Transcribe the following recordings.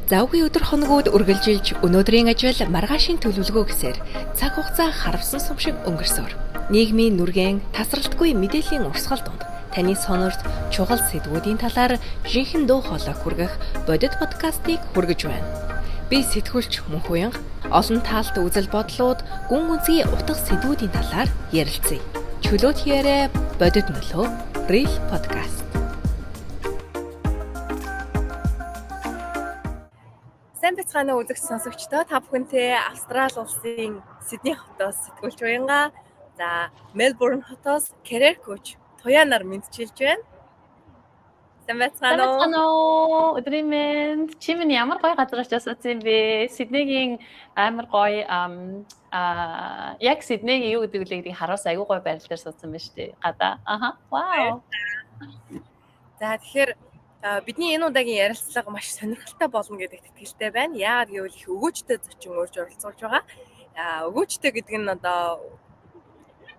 Завгүй өдөр хоногуд үргэлжилж өнөөдрийн ажил маргаашийн төлөвлөгөө гэсээр цаг хугацаа харавсан сум шиг өнгөрсөөр. Нийгмийн нүргэн тасралтгүй мэдээллийн урсгал донд таны сонорт чухал сэдвүүдийн талаар жинхэнэ дуу хоолой хүргэх бодит подкастыг хүргэж байна. Би сэтгүүлч Мөнх Уянга олон талт үзэл бодлууд, гүн гүнзгий утга сэдвүүдийн талаар ярилцъя. Чөлөөт яриа, бодит нөлөө, Real podcast. Сайн байцгаана уу, үзэгч сонсогчдоо, та бүхэнтэй Австрали улсын Сидней хотоос сэтгүүлч Уянга, за, Мельбурн хотоос career coach Туяа нар мэндчилж байна. Сайн байцгаана уу? Сайн байцгаана уу? Өдрийн мэнд. Чи минь ямар гоё газар очиж суудсан юм бэ? Сиднейгийн амар гоё, яг Сиднейгийн юу гэдэг лээ гэдгийг харуулсан айгүй гоё байрал дээр суудсан байна шүү дээ. Гадаа. Аха. Вау. За, тэгэхээр бидний энэ удаагийн ярилцлага маш сонирхолтой болно гэдэгт итгэлтэй байна. Яагаад гэвэл их өгөөжтэй зочин урьж оролцуулж байгаа. Өгөөжтэй гэдэг нь одоо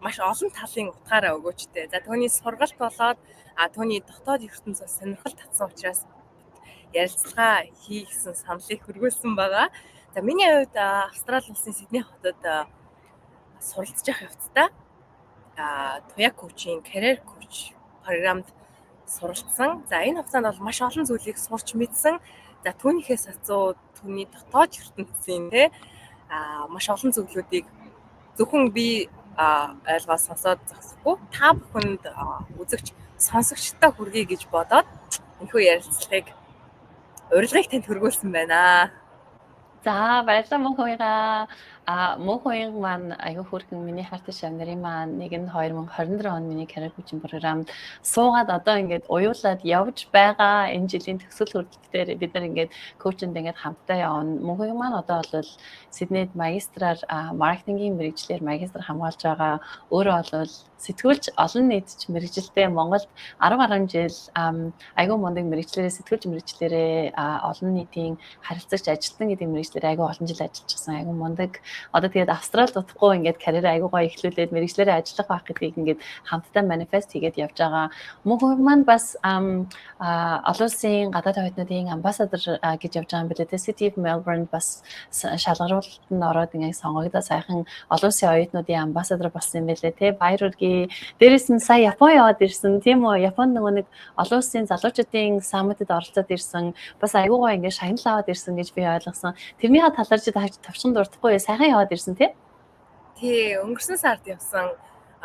маш олон талын утгаараа өгөөжтэй. За, түүний сургалт болоод түүний дотоод ертөнцөөс сонирхол татсан учраас ярилцлага хийх гэсэн саналыг хөргүүлсэн байгаа. За, миний хувьд Австрали улсын Сидней хотод суралцж явах явцдаа Туяа coach-ийн career coach програмд суралцсан. За, энэ хугацаанд бол маш олон зүйлийг сурч мэдсэн. За, түүнийхээ сацуу, түүний дотоод ертөнцийн те маш олон зүйлүүдийг зөвхөн би ойлгоод сонсоод зогсохгүй, та бүхэнд, үзэгч сонсогчдод хүргэе гэж бодоод энэхүү ярилцлагыг, урилгыг танд хүргүүлсэн байна. За, баярлалаа, Мөнх Уянга. Мөнх Уянга маань аягүй хөөрхөн миний хайртай шавь нарын маань нэг нь 2024 он миний career coaching програмд суугаад одоо ингээд уюулаад явж байгаа. Энэ жилийн төгсгөл хүртэл бид нар ингээд coaching-д ингээд хамтдаа явна. Мөнх Уянга маань одоо бол Сиднейд магистраар маркетингийн мэргэжлээр магистр хамгаалж байгаа. Өөрөө бол сэтгүүлч, олон нийтч мэргэжилтэй, Монголд 10 гаруй жил айгүй мундаг мэргэжлээрээ, сэтгүүлч мэргэжлээрээ олон нийтийн харилцагч ажилтан гэдэг мэргэжлээр айгүй олон жил ажиллажсэн, айгүй мундаг. Одоо тэгээд Австралид удахгүй ингээд карьераа айгүй гоё эхлүүлээд мэргэжлээрээ ажиллах байх гэдгийг ингээд хамтдаа manifest хийгээд явж байгаа. Мөнх маань бас олон улсын гадаад оюутнуудын амбассадор гэж явж байгаа юм билээ. Тэгээ City of Melbourne бас шалгаруулалтанд ороод ингээд сонгогдоод сайхан олон улсын оюутнуудын амбассадор болсон юм билээ те. Баяр хүргэе. Дээрээс нь сая Япон яваад ирсэн, тийм үү? Японд нөгөө нэг олон улсын залуучуудын summit-д оролцоод ирсэн. Бас айгүй гоё ингээд шагнал аваад ирсэн гэж би ойлгосон. Тэрнийхээ талаар чи товчхон дурдахгүй, сайхан яваад ирсэн тий? Тий, өнгөрсөн сард явсан.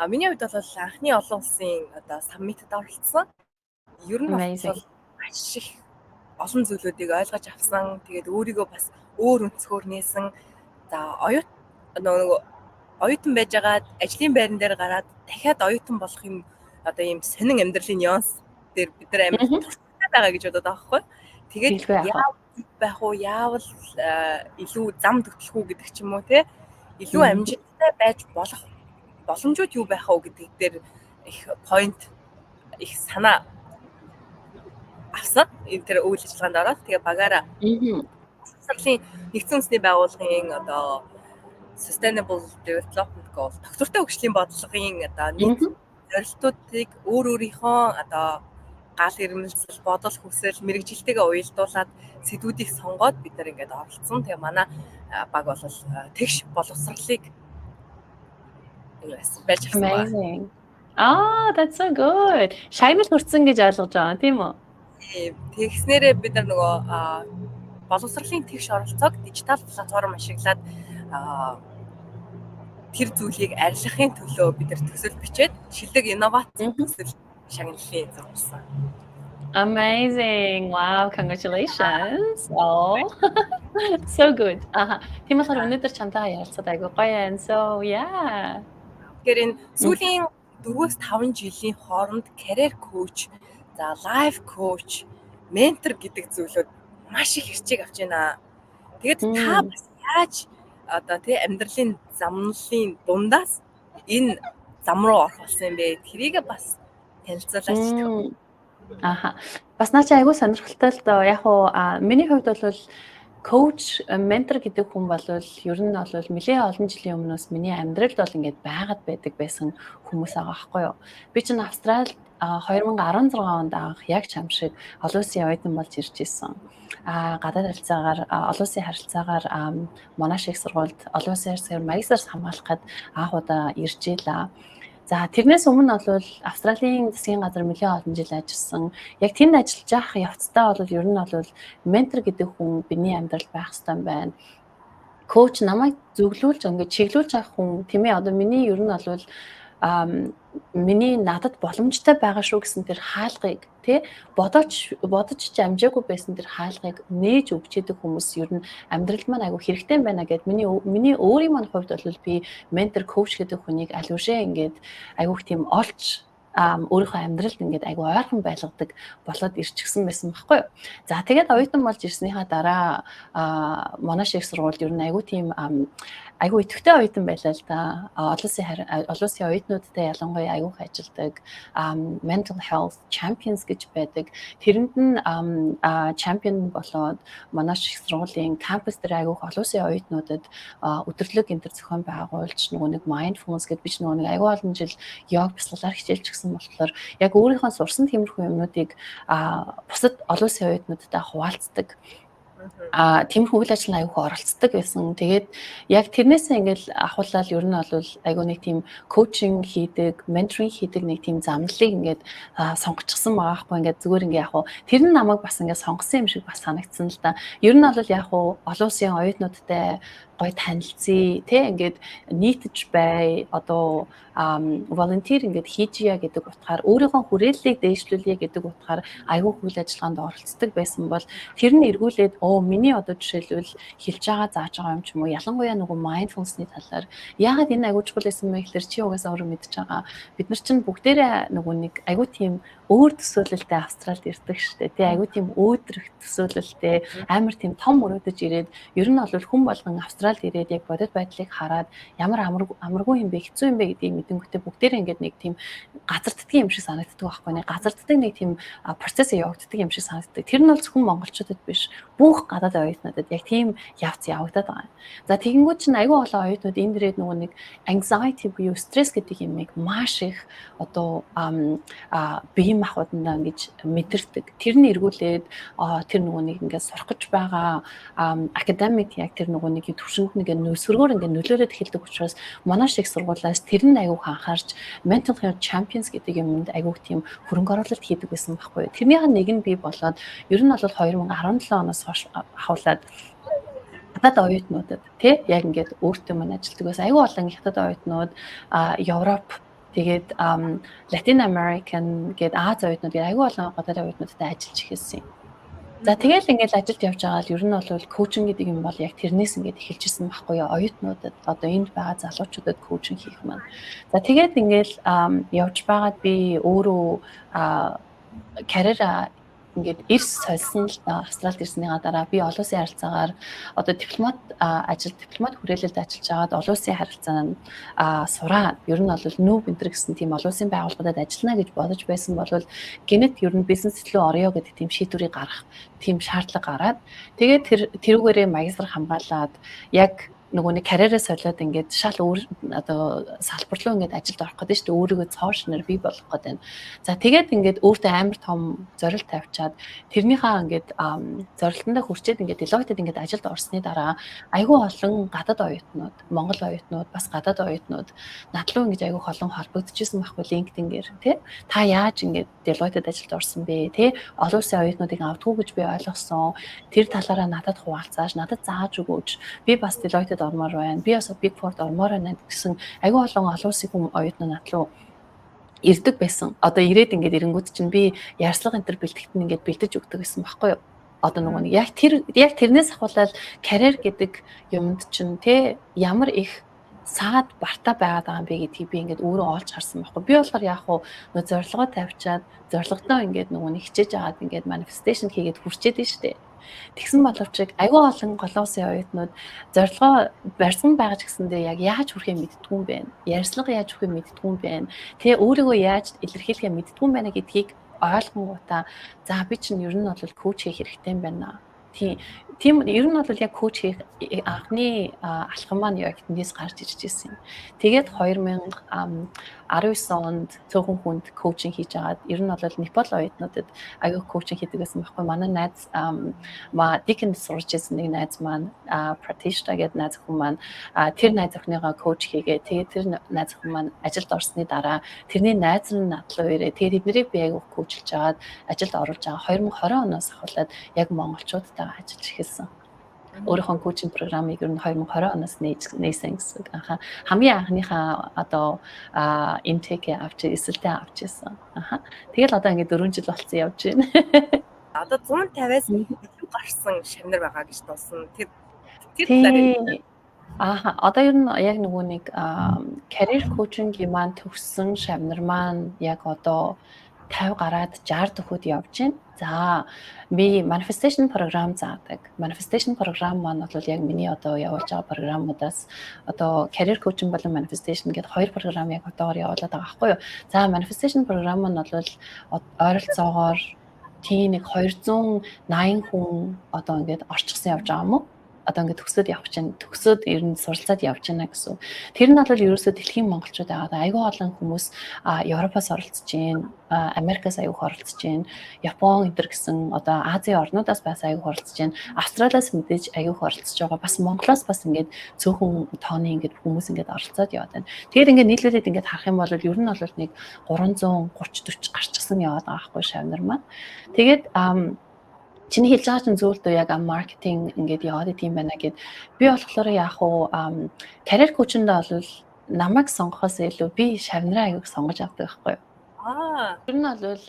Миний хувьд бол анхны олон улсын одоо summit-д оролцсон. Ер нь бол маш их олон зүйлүүдийг ойлгож авсан. Тэгээд өөрийгөө бас өөр өнцгөр нээсэн. За, нөгөө оюутан байжгаад ажлын байран дээр гараад дахиад оюутан болох юм, одоо ийм сонин амьдралын нюанс дээр бид нар амар туршлагатай байгаа гэж бодоод байгаа байхгүй. Тэгээд яавал байх уу, яавал илүү зам хөтлөх үү гэдэг ч юм уу те, илүү амжилттай байж болох боломжууд юу байх вэ гэдэг дээр их point, их санаа авсан. Энэ тэр үйл ажиллагаанд ороод тэгээ багаараа боловсролын нэгдсэн үндэсний байгууллагын одоо Sustainable Development Goal, тогтвортой хөгжлийн бодлогын одоо нийт зорилтуудыг өөр өөрийнхөө одоо гал ирмэлзэл, бодол хүсэл, мэргэжилтэйгээ уялдуулаад сэдвүүдийг сонгоод бид нар ингээд оролцсон. Тэгээ манай баг бол тэгш боловсролыг юу байсан барьж авсан байна. Amazing. Ah, that's so good. Шагнал хүртсэн гэж ойлгож байгаа, тийм үү? Тэгснээрээ бид нар нөгөө боловсролын тэгш оролцоог дижитал платформ ашиглаад тэр зүйлийг арилгахын төлөө бид нар төсөл бичээд шилдэг инновацийн төсөл шагналын эзэн болсон. Amazing. Wow, congratulations. Oh. So good. Аха. Тийм болохоор өнөөдөр чамтайгаа ярилцаад айгүй гоё юм. So, yeah. Тэгэхээр энэ сүүлийн 4-5 жилийн хооронд career coach, за, life coach, ментор гэдэг зүйлүүд маш их хэрчээг авч байна. Тэгээд та бас яаж одоо тий амьдралын замналын дундаас энэ зам руу орох болсон юм бэ? Тэрийг бас танилцуулаач. Аха. Бас наа чи айгүй сонирхолтой л доо. Яг уу миний хувьд бол Коуч, ментор гэдэг хүн бол ер нь бол нэлээд олон жилийн өмнөөс миний амьдралд бол ингээд байгаад байдаг байсан хүмүүс байгаа байхгүй юу. Би чинь Австралид 2016 онд анх яг чам шиг олон улсын оюутан болж ирж исэн. Гадаад харилцаагаар, олон улсын харилцаагаар Монаш их сургуульд олон улсын харилцаагаар магистрс хамгаалах гээд анх удаа ирж ийлээ. За, тэрнээс өмнө бол Австралийн засгийн газар нэлээд олон жил ажилласан. Яг тэнд ажиллаж явах явцдаа бол ер нь бол ментор гэдэг хүн миний амьдралд байх ёстой юм байна. Коуч, намайг зөвлүүлж, ингээд чиглүүлж авах хүн, тийм ээ, одоо миний ер нь бол миний надад боломжтой байгаа шүү гэсэн тэр хаалгыг, тий, бодооч бодож ч амжаагүй байсан тэр хаалгыг нээж өгч идэг хүмүүс ер нь амьдралд маань айгүй хэрэгтэй юм байна гэд миний өөрийн маань хувьд бол би ментор, коуч гэдэг хүнийг аль үшээ ингээд айгүйх тийм олж өөрийнхөө амьдралд ингээд айгүй ойрхон байлгадаг болоод ирчихсэн байсан байхгүй юу. За, тэгээд оюутан болж ирснийхаа дараа Монаш их сургуульд ер нь айгүй тийм айгүй идэвхтэй оюутан байлаа л да. Олон улсын оюутнуудтай ялангуяа айгүйх ажилладаг, mental health champions гэж байдаг. Тэрэнд нь champion болоод Монаш их сургуулийн кампус дээр айгүйх олон улсын оюутнуудад өдөрлөг энэ төр зохион байгуулж, нөгөө нэг mindfulness гэдээ би ч нөгөө нэг айгүй олон жил йог бясалгалаар хичээлж гисэн болохоор яг өөрийнхөө сурсан тиймэрхүү юмнуудыг бусад олон улсын оюутнуудтай хуваалцдаг. Тиймэрхүү үйл ажиллагаанд айгүйх оролцдог байсан. Тэгээд яг тэрнээсээ ингээл ахуулаад ер нь бол айгүй нэг тийм coaching хийдэг, mentoring хийдэг нэг тийм замналыг ингээд сонгочихсон байгаа хгүй. Ингээд зүгээр ингээ яг хуу тэр нь намайг бас ингээд сонгосон юм шиг бас санагдсан л да. Ер нь бол яг хуу олон улсын оюутнуудтай гоё танилцъя, тэ, ингээд нийтж бай, одоо volunteer ингээд хийж яа гэдэг утгаар, өөрийнхөө хүрээллийг дээшлүүлье гэдэг утгаар айгүй үйл ажиллагаанд оролцдог байсан бол тэр нь эргүүлээд оо миний одоо жишээлбэл хэлж байгаа, зааж байгаа юм ч юм уу, ялангуяа нөгөө mindfulness-ны талаар. Яагаад энэ айгүй чухал байсан бэ гэхээр чи угаасаа өөрөө мэдж байгаа, бид нар чинь бүгдээрээ нөгөө нэг айгүй тийм өөр төсөөлөлтэй Австралид ирдэг штэ, тий, айгүй тийм өөдрөх төсөөлөлтэй, амар тийм том мөрөөдөж ирээд, ер нь бол хүн болгон Австралид ирээд яг бодит байдлыг хараад ямар амаргүй юм бэ, хэцүү юм бэ гэдгийг мэдэнгүүтээ бүгдээрээ ингээд нэг тийм газарддаг юм шиг санагддаг байхгүй, нэг газарддаг нэг тийм процесс явагддаг юм шиг санагддаг. Тэр нь бол зөвхөн монголчуудад биш, бүх гадаад оюутнуудад яг тийм явц явагдаад байгаа. За, тэгэнгүүт чинь айгүй олон оюутнууд энэ дээрээ нөгөө нэг anxiety буюу стресс гэдэг юмыг маш их одоо биеийн махбодондоо ингэж мэдэрдэг. Тэр нь эргүүлээд тэр нөгөө нэг ингээд сурах гэж байгаа academic яг тэр нөгөө нэг төвшөнд нэг нөөсгөрөөр ингээд нөлөөлөд эхэлдэг учраас Монаш их сургуулиас тэр нь айгүйх анхаарч mental health champions гэдэг юмд айгүйх тийм хөрөнгө оруулалт хийдэг байсан байхгүй юу. Тэрнийх нь нэг нь би болоод ер нь бол 2017 оноос хойш ахуулаад хятад оюутнуудад, тий, яг ингээд өөртөө мань ажилладаг байсан. Айгүй олон хятад оюутнууд, Европ, тэгээд Latin American гээд Ази оюутнууд гээд айгүй олон гадаад оюутнуудтай ажиллаж эхэлсэн юм. За, тэгэл ингээл ажилд явж байгаа л ер нь бол coaching гэдэг юм бол яг тэрнээс ингээд эхэлж исэн байхгүй юу, оюутнуудад, одоо энд байгаа залуучуудад coaching хийх маань. За, тэгээд ингээл явж байгаад би өөрөө карьераа ингээд эрс сольсон л да. Австралид ирснийхаа дараа би олон улсын харилцаагаар одоо дипломат ажил, дипломат хүрээлэлд ажиллаж байгаад олон улсын харилцаанд сураад, ер нь бол нүүб энэ гэсэн тийм олон улсын байгууллагад ажиллана гэж бодож байсан бол гэнэт ер нь бизнес рүү орё гэдэг тийм шийдвэрийг гаргах тийм шаардлага гараад, тэгээд тэр тэрүүгээрээ магистр хамгаалаад, яг нөгөө нэг карьераа солиод ингээд шал өөр одоо салбар руу ингээд ажилд орох гэдэг шүү дээ. Өөрийгөө цоо шинээр бий болгох гэдэг. За, тэгээд ингээд өөртөө амар том зорилт тавьчаад, тэрнийхээ ингээд зорилтондоо хүрчээд ингээд Deloitte-д ингээд ажилд орсны дараа айгүй олон гадаад оюутнууд, Монгол оюутнууд, бас гадаад оюутнууд над руу ингэж айгүй олон холбогдчихсон байхгүй LinkedIn-гээр, тий. Та яаж ингээд Deloitte-д ажилд орсон бэ, тий? Олон улсын оюутнуудыг авдаггүй гэж би ойлгосон. Тэр талаараа надад хуваалцааш, надад зааж өгөөч. Би бас Deloitte-д ормоор байна. Би бас Big Four-д ормоор байна гэсэн айгүй олон олон улсын хүм оюутнууд над руу ирдэг байсан. Одоо ирээд ингээд ирэнгүүт чинь би ярьцлага энэ төр бэлтгэхэд нь ингээд бэлдэж өгдөг гэсэн байхгүй юу? Одоо нөгөө нэг яг тэрнээс ахуулаад карьер гэдэг юмд чинь, те, ямар их саад бартаа байгаад байгаа юм бэ гэдгийг би ингээд өөрөө олж харсан байхгүй. Би болохоор яг хуу нөө зорилгоо тавьчаад, зорилгодоо ингээд нөгөө нэг хичээж агаад ингээд manifestation хийгээд хүрчээд нь штэ. Тэгсэн боловч айгүй олон олон улсын оюутнууд зорилгоо барьсан байгаа ч гэсэндээ яг яаж хүрэхээ мэддэггүй юм байна. Ярьцлага яаж хүрэхээ мэддэггүй юм байна. Тэ, өөрийгөө яаж илэрхийлэхээ мэддэггүй юм байна гэдгийг ойлгонгуудаа за, би чинь ер нь бол коуч хийх хэрэгтэй юм байна. Тийм. Тийм, ер нь бол яг coach хийх анхны алхам маань яг тэндээс гарч ирж ирсэн юм. Тэгээд 2019 онд цөөхөн хүнд coaching хийж агаад, ер нь бол Непал оюутнуудад аягүй coaching хийдэг байсан байхгүй. Манай найз ма Deakin сурч байсан нэг найз маань, Pratishta гэдэг найз хүн маань, тэр найз охиныгоо coach хийгээ. Тэгээд тэр найз охин маань ажилд орсны дараа тэрний найз нь над руу ирээ. Тэгээд тэднийг би аягүй coach лж агаад ажилд оруулж байгаа. 2020 оноос ахуулаад яг монголчуудтайгаа ажиллаж эхэлсэн. Өөрийнхөө coaching програмыг ер нь 2020 оноос нээсэн гэсэн үг. Аха. Хамгийн анхныхаа одоо intake авч, эсэлтээ авч ирсэн. Аха. Тэгэл одоо ингээд 4 жил болцсон, явж байна. Одоо 150-аас илүү гарсан шавнар байгаа гэж дуусан. Тэр талаар. Аа, одоо ер нь яг нөгөө нэг career coaching-ийн маань төгссөн шавнар маань яг одоо 50 гараад 60 дөхөд явж байна. За, би manifestation програм заадаг. Manifestation програм маань бол яг миний одоо явуулж байгаа програмуудаас одоо career coaching болон manifestation гэдэг хоёр програм яг одоогор явуулаад байгаа байхгүй юу. За, manifestation програм маань бол ойролцоогоор тийм нэг 280 хүн одоо ингээд орчихсон явж байгаа юм уу? Одоо ингээд төгсөөд явах чинь, төгсөөд ер нь суралцаад явж байна гэсэн. Тэр нь бол ерөөсөө дэлхийн монголчууд байгаа. Айгүй олон хүмүүс Европоос оролцож байна, Америкаас айгүй оролцож байна, Япон энэ гэсэн одоо Азийн орнуудаас бас айгүй оролцож байна. Австралиас мэдээж айгүй оролцож байгаа. Бас Монголоос бас ингээд цөөхөн тооны ингээд хүмүүс ингээд оролцоод яваад байна. Тэгэхээр ингээд нийлүүлээд ингээд харах юм бол ер нь бол нэг 330 40 гарчсан яваад байгаа байхгүй шавнар маань. Тэгээд чиний хэлж байгаа чинь зөв л дөө, яг маркетинг ингээд яваад идэм байна гэд. Би болохоор яг уу career coach-нд бол намайг сонгохоос илүү би шавнараа аяг сонгож авдаг байхгүй юу? Аа. Тэр нь бол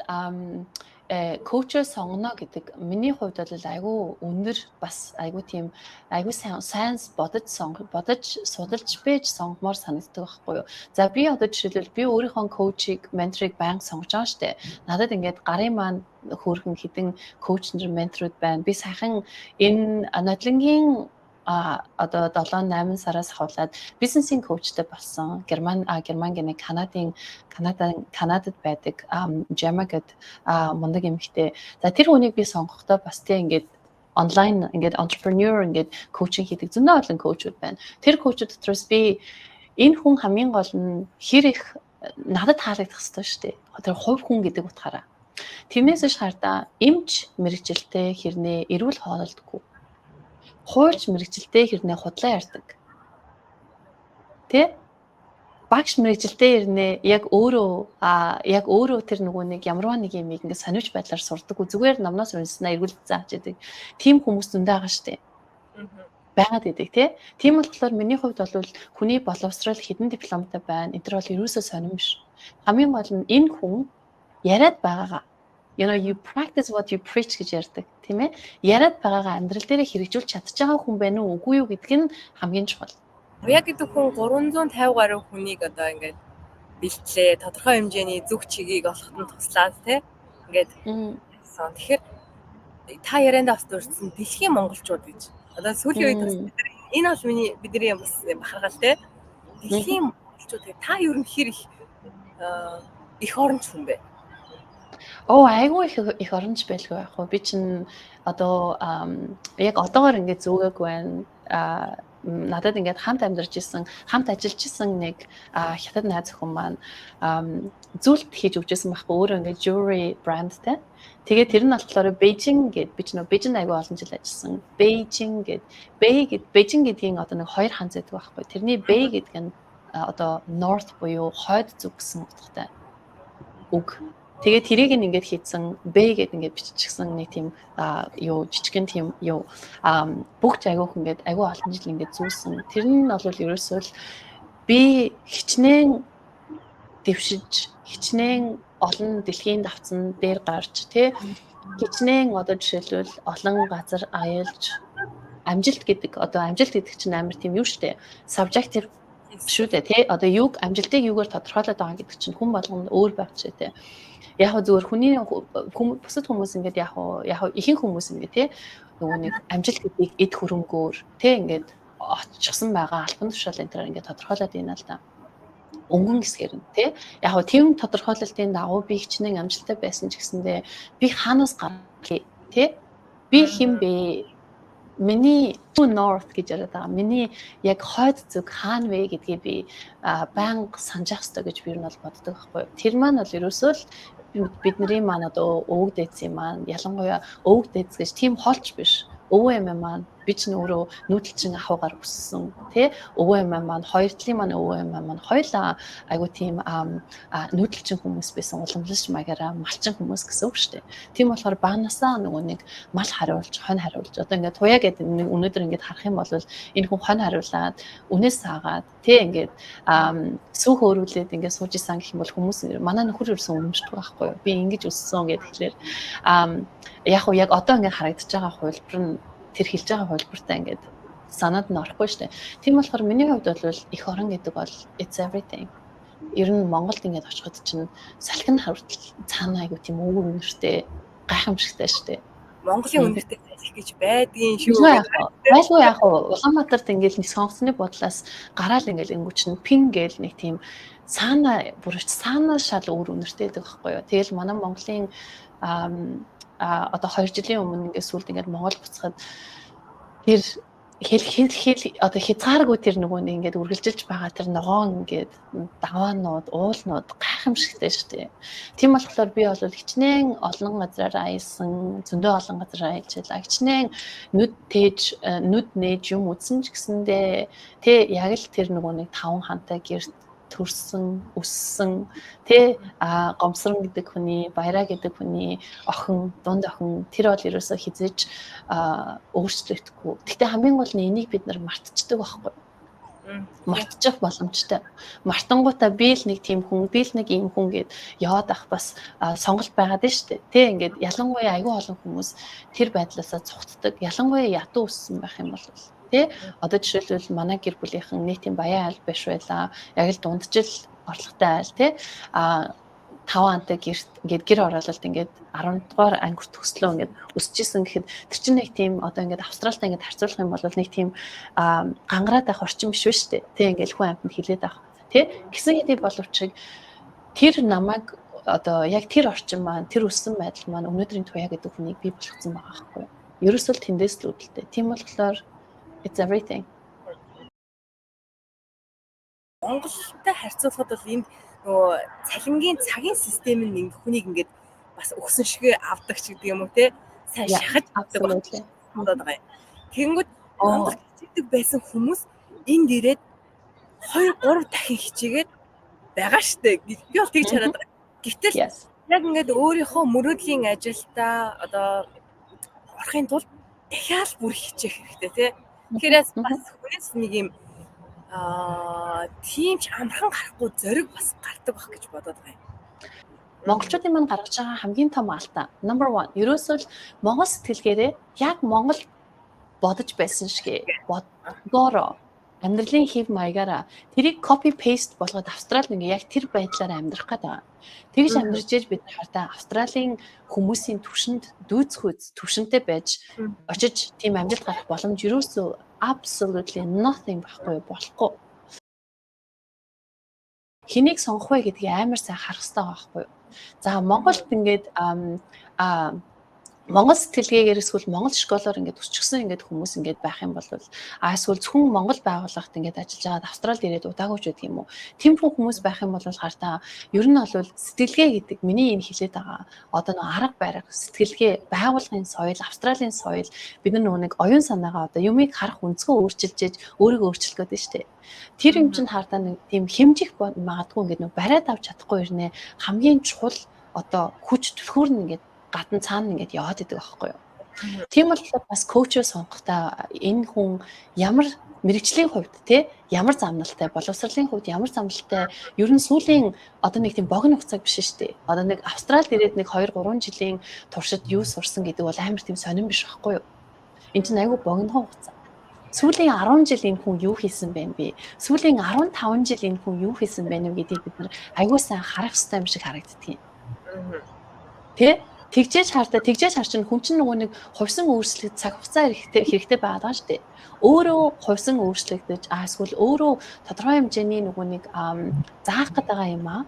coach оо сонгоно гэдэг миний хувьд бол айгүй өндөр, бас айгүй тийм айгүй сайн сайн бодож сонго, бодож судалж байж сонгомоор санагддаг байхгүй юу. За, би одоо жишээлбэл би өөрийнхөө coach ийг, менторыг байнга сонгож байгаа штэ. Надад ингээд гарын маань хөөрхөн хэдэн coach нар, менторуд байна. Би саяхан энэ нодлонгийн одоо 7 8 сараас хавлаад бизнесийн coach тэй болсон. Герман гэнэ Канадын Канада Канадад байдаг Жама гэд мундаг эмэгтэй. За, тэр хүнийг би сонгохдоо бас тийм ингээд онлайн ингээд entrepreneur ингээд coaching хийдэг зөндөө олон coach ууд байна. Тэр coach ууд дотроос би энэ хүн хамгийн гол нь хэр их надад таалагдах ёстой шүү дээ. Тэр хувь хүн гэдэг утгаараа. Тэрнээс биш хардаа эмч мэргэжилтэй хэрнээ эрүүл хооллодоггүй, хуульч мэргэжилтэй хэрнээ худлаа ярьдаг. Тэ? Багш мэргэжилтэй хэрнээ яг өөрөө тэр нөгөө нэг ямарваа нэг юм ингээд сониуч байдлаар сурдаг. Зүгээр номноос уншсанаа эргүүл зааж идэг. Тийм хүмүүс зөндөө байгаа штэ. Байгаад идэг, тий. Тийм болохоор миний хувьд бол хүний боловсрол, хэдэн дипломтой байна. Энэ төр бол ерөөсөө сонирн биш. Хамгийн гол нь энэ хүн яриад байгаагаа, you practice what you preach гэж ярьдаг, тийм ээ. Яриад байгаагаа амьдрал дээрээ хэрэгжүүлж чадж байгаа хүн байна уу, үгүй юу гэдг нь хамгийн чухал. Уяа гэдэг хүн 350 гаруй хүнийг одоо ингээд бэлтлээ. Тодорхой хэмжээний зүг чигийг олоход нь туслаад, тий. Ингээд тэгэхээр та яриандаа бас дурдсан дэлхийн монголчууд гэж. Одоо сүүлийн үед бас бид нар энэ бол миний бидний бас бахархал, тий. Дэлхийн монголчууд, та ер нь хэр их эх оронч хүн бэ? Оо, айгүй их эх оронч байлгүй яах вэ? Би чинь одоо яг одоогоор ингээд зүүгээгүй байна. Надад ингээд хамт амьдарч исэн, хамт ажиллаж исэн нэг хятад найз охин маань зүйлт хийж өгч исэн байхгүй, өөрөө ингээд jewelry brandтай. Тэгээд тэр нь болохоор Beijing гэд, би ч нөө Beijing айгүй олон жил ажилласан. Beijing гэд, Bei гэд, Beijing гэдгийн одоо нэг хоёр ханз байдаг байхгүй. Тэрний Bei гэдэг нь одоо north буюу хойд зүг гэсэн утгатай үг. Тэгээд тэрийг нь ингээд хийцэн B гэд ингээд биччихсэн нэг тийм юу жижигэн тийм юу бүгд айгүйх ингээд айгүй олон жил ингээд зүүсэн. Тэр нь бол ерөөсөө л би хичнээн дэвшиж, хичнээн олон дэлхийн давцсан дээр гарч, тий, хичнээн одоо жишээлбэл олон газар аялж, амжилт гэдэг, одоо амжилт гэдэг чинь амар тийм юу штэ, subjective шүү дээ, тий. Одоо юуг амжилтыг юугаар тодорхойлоод байгаа гэдэг чинь хүн болгонд өөр байх ч тий. Яг зүгээр хүний бусад хүмүүс ингээд яг ихэнх хүмүүс ингээд, тий, нөгөө нэг амжилт гэдгийг эд хөрөнгөөр, тий, ингээд очихсан байгаа албан тушаал энэ төр ингээд тодорхойлоод байна л да, өнгөн хэсгээр нь, тий. Яг хөө тийм тодорхойлолтын дагуу би хичнээн амжилттай байсан ч гэсэндээ би хаанаас гарах, тий, би хэн бэ? Миний true north гэж яриад байгаа. Миний яг хойд зүг хаана вэ гэдгийг би байнга санаж явах хэрэгтэй гэж би юу нь бол боддог байхгүй юу. Тэр маань бол ерөөсөө л бидний маань одоо өвөг дээдсийн маань, ялангуяа өвөг дээдс гэж тийм холч биш, өвөө эмээ маань, би ч өөрөө нүүдэлчин ахуйгаар өссөн, тий, өвөө эмээ маань, хоёр талын маань өвөө эмээ маань хоёулаа айгу тийм нүүдэлчин хүмүүс байсан, уламжлалт маягаараа малчин хүмүүс гэсэн үг шүү дээ. Тийм болохоор баганаасаа нөгөө нэг мал хариулж, хонь хариулж, одоо ингээд туяа гэдэг өнөөдөр ингээд харах юм бол энэ хүн хонь хариулаад, үнээс саагаад, тий, ингээд сүү хөөрүүлээд ингээд сууж исэн гэх юм бол хүмүүс, манай нөхөр ерөөсөн үнэмшдэг байхгүй юу. Би ингэж өссөн гэдэг. Тэгэхээр яг уу яг одоо ингээд харагдаж байгаа хувилбар нь тэр хэлж байгаа хувилбартай ингээд санаад нь орохгүй шүү дээ. Тийм болохоор миний хувьд бол эх орон гэдэг бол it's everything. Ер нь Монголд ингээд очиход чинь салхин хүртэл цаана айгу тийм өвөр үнэртэй, гайхамшигтай шүү дээ. Монголын үнэртэй салхи гэж байдгийн шүү. Байлгүй яг уу Улаанбаатарт ингээд нэг сонгоцны буудлаас гараал ингээд өнгөч нь пин гээл нэг тийм цаана бүрч цаана шал өөр үнэртэй байдаг байхгүй юу. Тэгэл манай Монголын одоо 2 жилийн өмнө ингээд сүлд ингээд Монгол буцахад тэр хэл хэл хэл одоо хязгааргүй тэр нөгөө нэг ингээд үргэлжилж байгаа тэр ногоон ингээд даваанууд, уулнууд гайхамшигтай шүү дээ. Тийм болохоор би бол хичнээн олон газраар аялсан, зөндөө олон газар аялж байлаа. Хичнээн нүд тээж, нүд нээж юм үзсэн ч гэсэндээ тэ яг л тэр нөгөө нэг таван хантай гэрт төрсөн, өссөн, тэ, а Гомсрон гэдэг хүний, Баяраа гэдэг хүний охин, дунд охин тэр бол ерөөсөө хэзээ ч өөрчлөгдөхгүй. Гэхдээ хамгийн гол нь энийг бид нар мартчихдаг байхгүй. Мартчих боломжтой. Мартангуудаа би л нэг тийм хүн, би л нэг ийм хүн гэд яваад ах бас сонголт байгаад нь шүү дээ. Тэ, ингээд ялангуяа айгүй олон хүмүүс тэр байдлаасаа цугтдаг. Ялангуяа ядуу өссөн байх юм бол, тий, одоо жишээлбэл манай гэр бүлийнхэн нэг тийм баян айл биш байлаа. Яг л дунджил орлоготой айл, тий, а таван антай гэрт ингээд гэр ороололт ингээд 10 дугаар анги төгслөө ингээд өсөж исэн гэхэд тэр чинь нэг тийм одоо ингээд Австралитай ингээд харьцуулах юм бол нэг тийм гангараад байх орчин биш үү шүү дээ. Тэ, ингээд хүн амьтанд хилээд авах. Тэ, гэсэн хэдий боловч тэр намайг одоо яг тэр орчин маань, тэр өссөн байдал маань өнөөдрийн Туяа гэдэг хүнийг бий болгоцсон байгаа байхгүй юу. Ерөөсөө л тэндээс л үүдэлтэй. Тийм болохоор it's everything. Монголтой харьцуулахад бол энд нөгөө цалингийн цагийн систем нь ингээ хүнийг ингээд бас өгсөн шигээ авдаг ч гэдэг юм уу, те, сайн шахаж авдаг бодоод байгаа юм. Тэгэнгүүт Монгол хичээдэг байсан хүмүүс энд ирээд 2 3 дахин хичээгээд байгаа штэ. Би бол тэгж хараад байгаа. Гэтэл яг ингээд өөрийнхөө мөрөөдлийн ажилдаа одоо орохын тулд дахиад бүр хичээх хэрэгтэй, тий. Тэгэхээр бас хүнээс нэг юм тийм ч амархан гарахгүй зориг бас гардаг байх гэж бодоод байгаа юм. Монголчуудын маань гаргаж байгаа хамгийн том алдаа number 1 ерөөсөө л монгол сэтгэлгээрээ яг монгол бодож байсан шиг бодгоороо, амьдралын хэв маягаараа тэрийг copy paste болгоод Австралид ингээ яг тэр байдлаараа амьдрах гээд байгаа. Тэгж амьдарч ээж бид хардаа Австралийн хүмүүсийн түвшинд дүйцэхүйц түвшинтэй байж очиж тийм амжилт гаргах боломж ерөөсөө absolutely nothing байхгүй, болохгүй. Хэнийг сонгох вэ гэдгийг амар сайн харах хэрэгтэй байхгүй юу? За, Монголд ингээд Монгол сэтгэлгээгээр эсвэл Монгол школоор ингээд өсчихсөн ингээд хүмүүс ингээд байх юм бол эсвэл зөвхөн Монгол байгууллагт ингээд ажиллаж байгаад Австралид ирээд удаагүй ч гэдэг юм уу. Тиймэрхүү хүмүүс байх юм бол хартаа ер нь бол сэтгэлгээ гэдэг миний энэ хэлээд байгаа одоо нэг арга барил, сэтгэлгээ, байгууллагын соёл, Австралийн соёл, бид нар нөгөө нэг оюун санаагаа, одоо юмыг харах өнцгөө өөрчилж ээж өөрийгөө өөрчлөх гэдэг нь шүү дээ. Тэр юм чинь хардаа нэг тийм хэмжих магадгүй ингээд нэг бариад авч чадахгүй ирнэ. Хамгийн чухал одоо хүч түлхүүр нь ингээд гадна цаана ингээд яваад идэг байхгүй юу. Тийм болохоор бас coach оо сонгохдоо энэ хүн ямар мэргэжлийн хувьд, те, ямар замналтай, боловсролын хувьд ямар замналтай, ер нь сүүлийн одоо нэг тийм богино хугацааг биш шүү дээ. Одоо нэг Австралид ирээд нэг 2 3 жилийн туршид юу сурсан гэдэг бол амар тийм сонирн биш байхгүй юу? Энд чинь айгүй богинохон хугацаа. Сүүлийн 10 жил энэ хүн юу хийсэн бэ бэ? Сүүлийн 15 жил энэ хүн юу хийсэн бэ гэдгийг бид нар айгүй сайн харах хэрэгтэй юм шиг харагддаг юм. Тэ? Тэгжээж хардаа, тэгжээж хар чинь хүн чинь нөгөө нэг хувьсан өөрчлөлт цаг хугацаа хэрэгтэй хэрэгтэй байгаад байгаа шүү дээ. Өөрөө хувьсан өөрчлөгдөж, эсвэл өөрөө тодорхой хэмжээний нөгөө нэг заах гээд байгаа юм аа.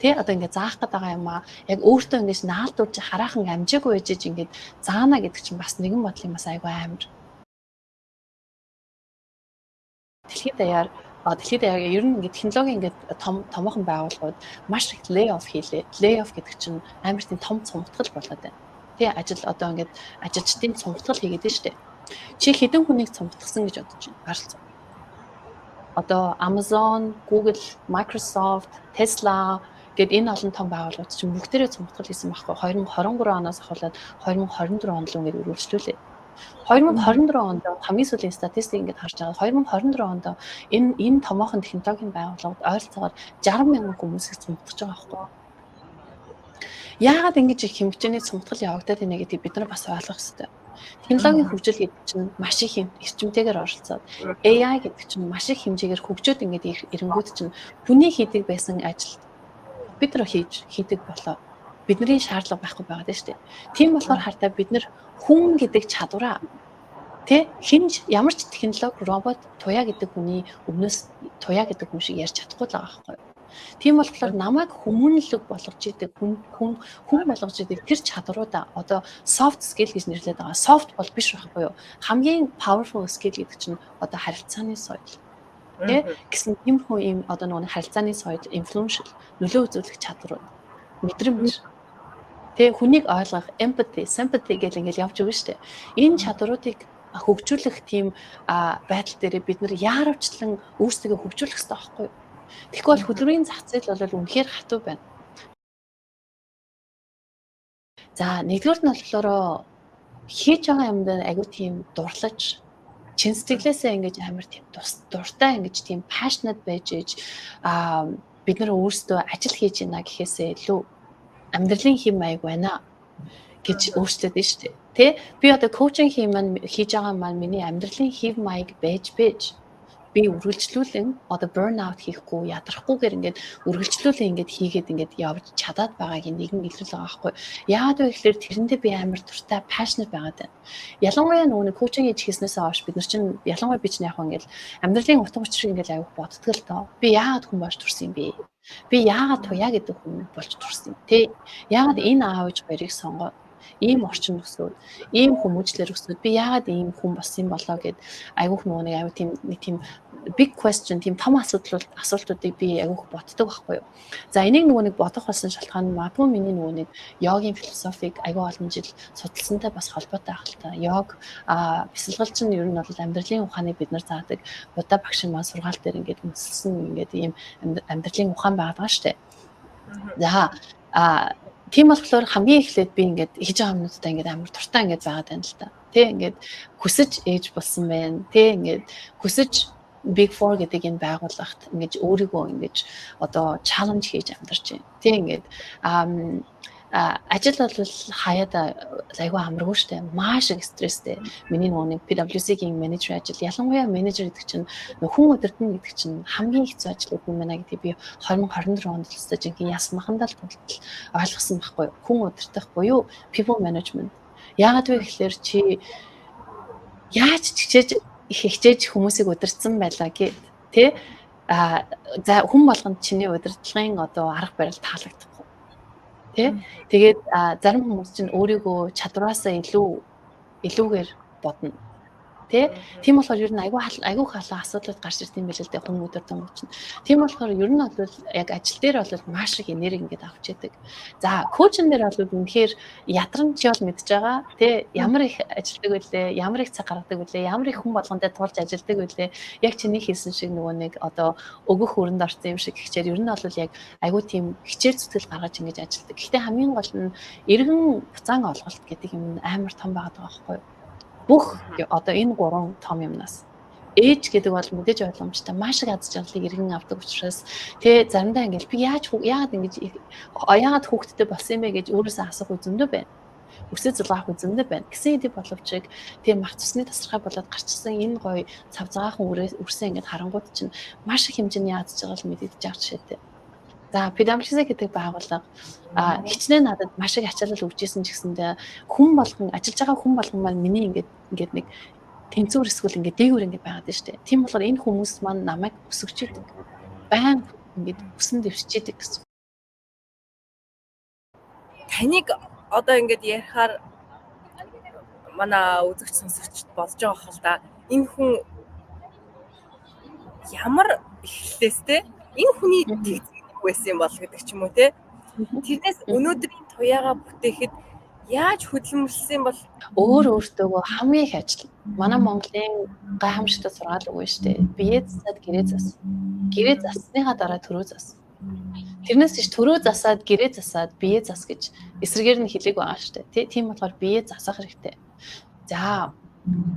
Тэ, одоо ингээд заах гээд байгаа юм аа. Яг өөртөө ингэж наалдуулж хараахан амжаагүй байж ингээд заана гэдэг чинь бас нэгэн бодлын бас айгүй амар. Дэлхийд даяар ер нь ингээд технологийн ингээд том томоохон байгууллагууд маш их lay off хийлээ. Lay off гэдэг чинь амар тийм том цуамтгал болоод байна. Тэ, ажил одоо ингээд ажилчдын цуамтгал хийгээд байна шүү дээ. Чи хэдэн хүнийг цуамтгасан гэж бодож байна? Гаралцаа. Одоо Amazon, Google, Microsoft, Tesla гээд энэ олон том байгууллагууд чинь бүгдээрээ цуамтгал хийсэн байхгүй 2023 оноос ахуулаад 2024 он руу ингээд үргэлжлүүлээ. 2024 онд хамгийн сүүлийн статистик ингээд харж байгаа. 2024 онд энэ томоохон технологийн байгууллагууд ойролцоогоор 60 мянган хүмүүсийг цуамтгаж байгаа байхгүй. Яагаад ингэж их хэмжээний цуамтгал явагдаад байна гэдгийг бид нар бас ойлгох хэрэгтэй. Технологийн хөгжил гэдэг чинь маш их эрчимтэйгээр оролцоод, AI гэдэг чинь маш их хэмжээгээр хөгжөөд ингээд ирэнгүүт чинь хүний хийдэг байсан ажил бид нар хийдэг болоо бидний шаардлага байхгүй байгаа шүү дээ. Тийм болохоор хартаа бид нар хүн гэдэг чадвараа, тэ, хэн ч ямар ч технологи, робот Туяа гэдэг хүний өмнөөс Туяа гэдэг хүн шиг ярьж чадахгүй л байгаа байхгүй юу? Тийм болохоор намайг хүмүүнлэг болгож идэг, хүн хүн хүн болгож идэг тэр чадруудаа одоо soft skill гэж нэрлэдэг байгаа. Soft бол биш байхгүй юу? Хамгийн powerful skill гэдэг чинь одоо харилцааны соёл. Тэ, гэсэн тиймэрхүү ийм одоо нөгөө харилцааны соёл, influential, нөлөө үзүүлэх чадварууд, мэдрэмж, тэ, хүнийг ойлгох, empathy, sympathy гэл ингээл явж өгнө шүү дээ. Энэ чадруудыг хөгжүүлэх тийм байдал дээр бид нар яаравчлан өөрсдөө хөгжүүлэх хэрэгтэй байхгүй юу? Тэгэхгүй бол хөдөлмөрийн зах зээл бол үнэхээр хатуу байна. За, нэгдүгээрт нь болохоор хийж байгаа юмд айгүй тийм дурлаж, чин сэтгэлээсээ ингэж амар тийм дуртай, ингэж тийм passionate байж иж бид нар өөрсдөө ажил хийж байна гэхээсээ илүү амьдралын хэв маяг байна гэж өөрчлөөд нь шүү дээ. Тэ, би одоо coaching маань хийж байгаа маань миний амьдралын хэв маяг байж би үргэлжлүүлэн одоо burn out хийхгүй, ядрахгүйгээр ингээд үргэлжлүүлэн ингээд хийгээд ингээд явж чадаад байгаагийн нэгэн илрэл байгаа байхгүй. Яагаад вэ гэхээр тэрэндээ би амар дуртай, passionate байгаад байна. Ялангуяа нөгөө нэг coaching хийж хийснээсээ хойш бид нар чинь, ялангуяа би чинь яг ингээд амьдралын утга учирыг ингээд аягүй боддог л доо. Би яагаад хүн болж төрсөн юм бэ? Би яагаад Туяа гэдэг хүн болж төрсөн юм? Тэ? Яагаад энэ аав ээж хоёрыг сонгоод, ийм орчин өсөөд, ийм хүмүүжлэр өсөөд, би яагаад ийм хүн болсон юм болоо гэд айгүйх нөгөө нэг аюу тийм нэг тийм big question, тийм том асуудал асуултуудыг би айгүйх боддог байхгүй юу. За, энийг нөгөө нэг бодох болсон шалтгаан нь магадгүй миний нөгөө нэг йогийн философиг айгүй олон жил судалсантай бас холбоотой байх л та. Йог бясалгал чинь ер нь бол амьдралын ухааныг бид нар заадаг. Будда багш маань сургаал дээр ингээд үндэслэсэн ингээд ийм амьдралын ухаан байгаад байгаа шүү дээ. За, тийм болохоор хамгийн эхлээд би ингээд хийж байгаа юмнуудаа ингээд амар дуртай ингээд байгаад байна л та. Тэ, ингээд хүсэж ээж болсон байна. Тэ, ингээд хүсэж Big 4 гэдэг энэ байгууллагт ингэж өөрийгөө ингэж одоо challenge хийж амьдарч байна. Тэ, ингээд ажил бол хаяад айгүй амаргүй штэ. Маш их стресстэй. Миний нөгөө нэг PwC-гийн менежер ажил, ялангуяа менежер гэдэг чинь, хүн удирдна гэдэг чинь хамгийн хэцүү ажлууд юм байна гэдгийг би 2024 онд л өстой жинхэнэ ясмахандаа л тултал ойлгосон байхгүй юу? Хүн удирдах буюу people management. Яагаад вэ гэхээр чи яаж ч хичээж их хичээж хүмүүсийг удирдсан байлаа гэд тэ за хүн болгонд чиний удирдлагын одоо арга барил таалагдахгүй. Тэ? Тэгээд зарим хүмүүс чинь өөрийгөө чадвараасаа илүүгээр бодно. Тэ? Тийм болохоор ер нь айгүй халуун асуудлууд гарч ирд юм байл л дээ хүн удирдангууд чинь. Тийм болохоор ер нь бол яг ажил дээр бол маш их энерги ингээд авч яадаг. За, coaching дээр бол үнэхээр ядран чи бол мэдж байгаа. Тэ, ямар их ажилдаг вүлээ, ямар их цаг гаргадаг вүлээ, ямар их хүн болгонтой тулж ажилдаг вүлээ. Яг чиний хэлсэн шиг нөгөө нэг одоо өгөх өрөнд орсон юм шиг хичээл ер нь бол яг айгүй тийм хичээл зүтгэл гаргаж ингэж ажилдаг. Гэхдээ хамгийн гол нь эргэн буцаан олголт гэдэг юм амар том байгаад байгаа байхгүй юу? Бүх одоо энэ гурван том юмнаас ээж гэдэг бол мэдээж ойлгомжтой, маш их аз жаргалыг эргэн авдаг учраас тэ заримдаа ингээл би яагаад ингэж, яагаад хүүхэдтэй болсон юм бэ гэж өөрөөсөө асуух үе зөндөө байна. Үсээ зулгаах үе зөндөө байна. Гэсэн хэдий боловч тийм мах цусны тасархай болоод гарчсан энэ гоё цав цагаахан үрсээ ингээд харангууд чинь маш их хэмжээний аз жаргал мэдэгдэж байгаа жишээтэй. За, PwC гэдэг байгууллага хичнээн надад маш их ачаалал өгч исэн ч гэсэндээ хүн болгон, ажиллаж байгаа хүн болгон маань миний ингээд нэг тэнцвэр эсвэл ингээд дээгүүр ингээд байгаад байна шүү дээ. Тийм болохоор энэ хүмүүс маань намайг өсгөж идэг. Баян ингээд өсөн дэвшиж идэг гэсэн. Таныг одоо ингээд ярихаар манай үзэгч сонсогчд бодож байгаа хэл да. Энэ хүн Ямар эхлэлээс те энэ хүний тэгц байсан юм бол гэдэг ч юм уу те. Тэрнээс өнөөдрийн туяагаа бүтээхэд яаж хөдөлмөрлсөн бол өөр өөртөөгөө хамгийн их ажил. Манай Монголын гайхамшигтай сургаал үгүй шүү дээ. Бие засаад гэрээ зас. Гэрээ зассныхаа дараа төрөө зас. Тэрнээс биш төрөө засаад гэрээ засаад бие зас гэж эсрэгээр нь хэлээг байгаа шүү дээ. Тийм болохоор бие засах хэрэгтэй. За,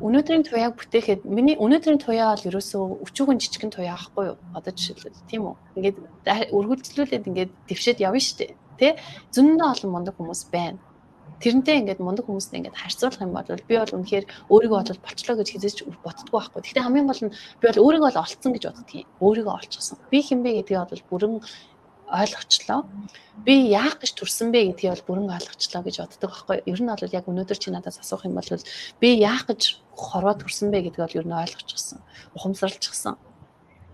өнөөдрийн туяаг бүтээхэд миний өнөөдрийн туяа бол ерөөсөө өчүүгэн жижигэн туяа ахгүй юу? Одоо жишээлбэл, тийм үү? Ингээд үргэлжлүүлээд ингээд дэвшээд явна шүү дээ. Тэ? Зөндөө олон мундаг хүмүүс байна. Тэрнтэй ингээд мундаг хүмүүстэй ингээд харьцуулах юм бол би бол үнэхээр өөрийгөө бол болчлоо гэж хэзээ ч боддгоо байхгүй. Гэхдээ хамгийн гол нь би бол өөрийгөө бол олцсон гэж боддгийн. Өөрийгөө олчихсон. Би хэн бэ гэдгийг бол бүрэн ойлгочлоо. Би яах гэж төрсөн бэ гэдгийг бол бүрэн ойлгочлоо гэж боддог байхгүй. Ер нь бол яг өнөөдөр чи надаас асуух юм бол би яах гэж хорвоо төрсөн бэ гэдгийг бол ер нь ойлгочихсон. Ухамсарлчихсан.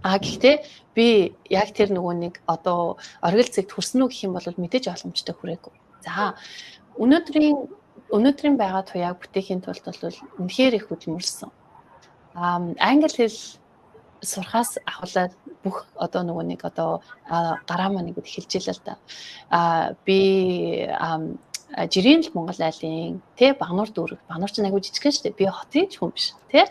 А гэхдээ би яг тэр нөгөө нэг одоо оргил зэгт хүрсэн үү гэх юм бол мэдээж ойлгомжтой хүрээгүй. За, өнөөдрийн байгаа туяаг бүтээхийн тулд бол үнэхээр их хөдөлмөрлсөн. Англи хэл сурахаас ахуулаад бүх одоо нөгөө нэг одоо гараа маань ингэж эхэлж илээ л да. Би жирийн л Монгол айлын тэ Багнуур дүүрэг. Багнуур чинь айгүй жижигхэн шүү дээ. Би хотын ч хүн биш тэ.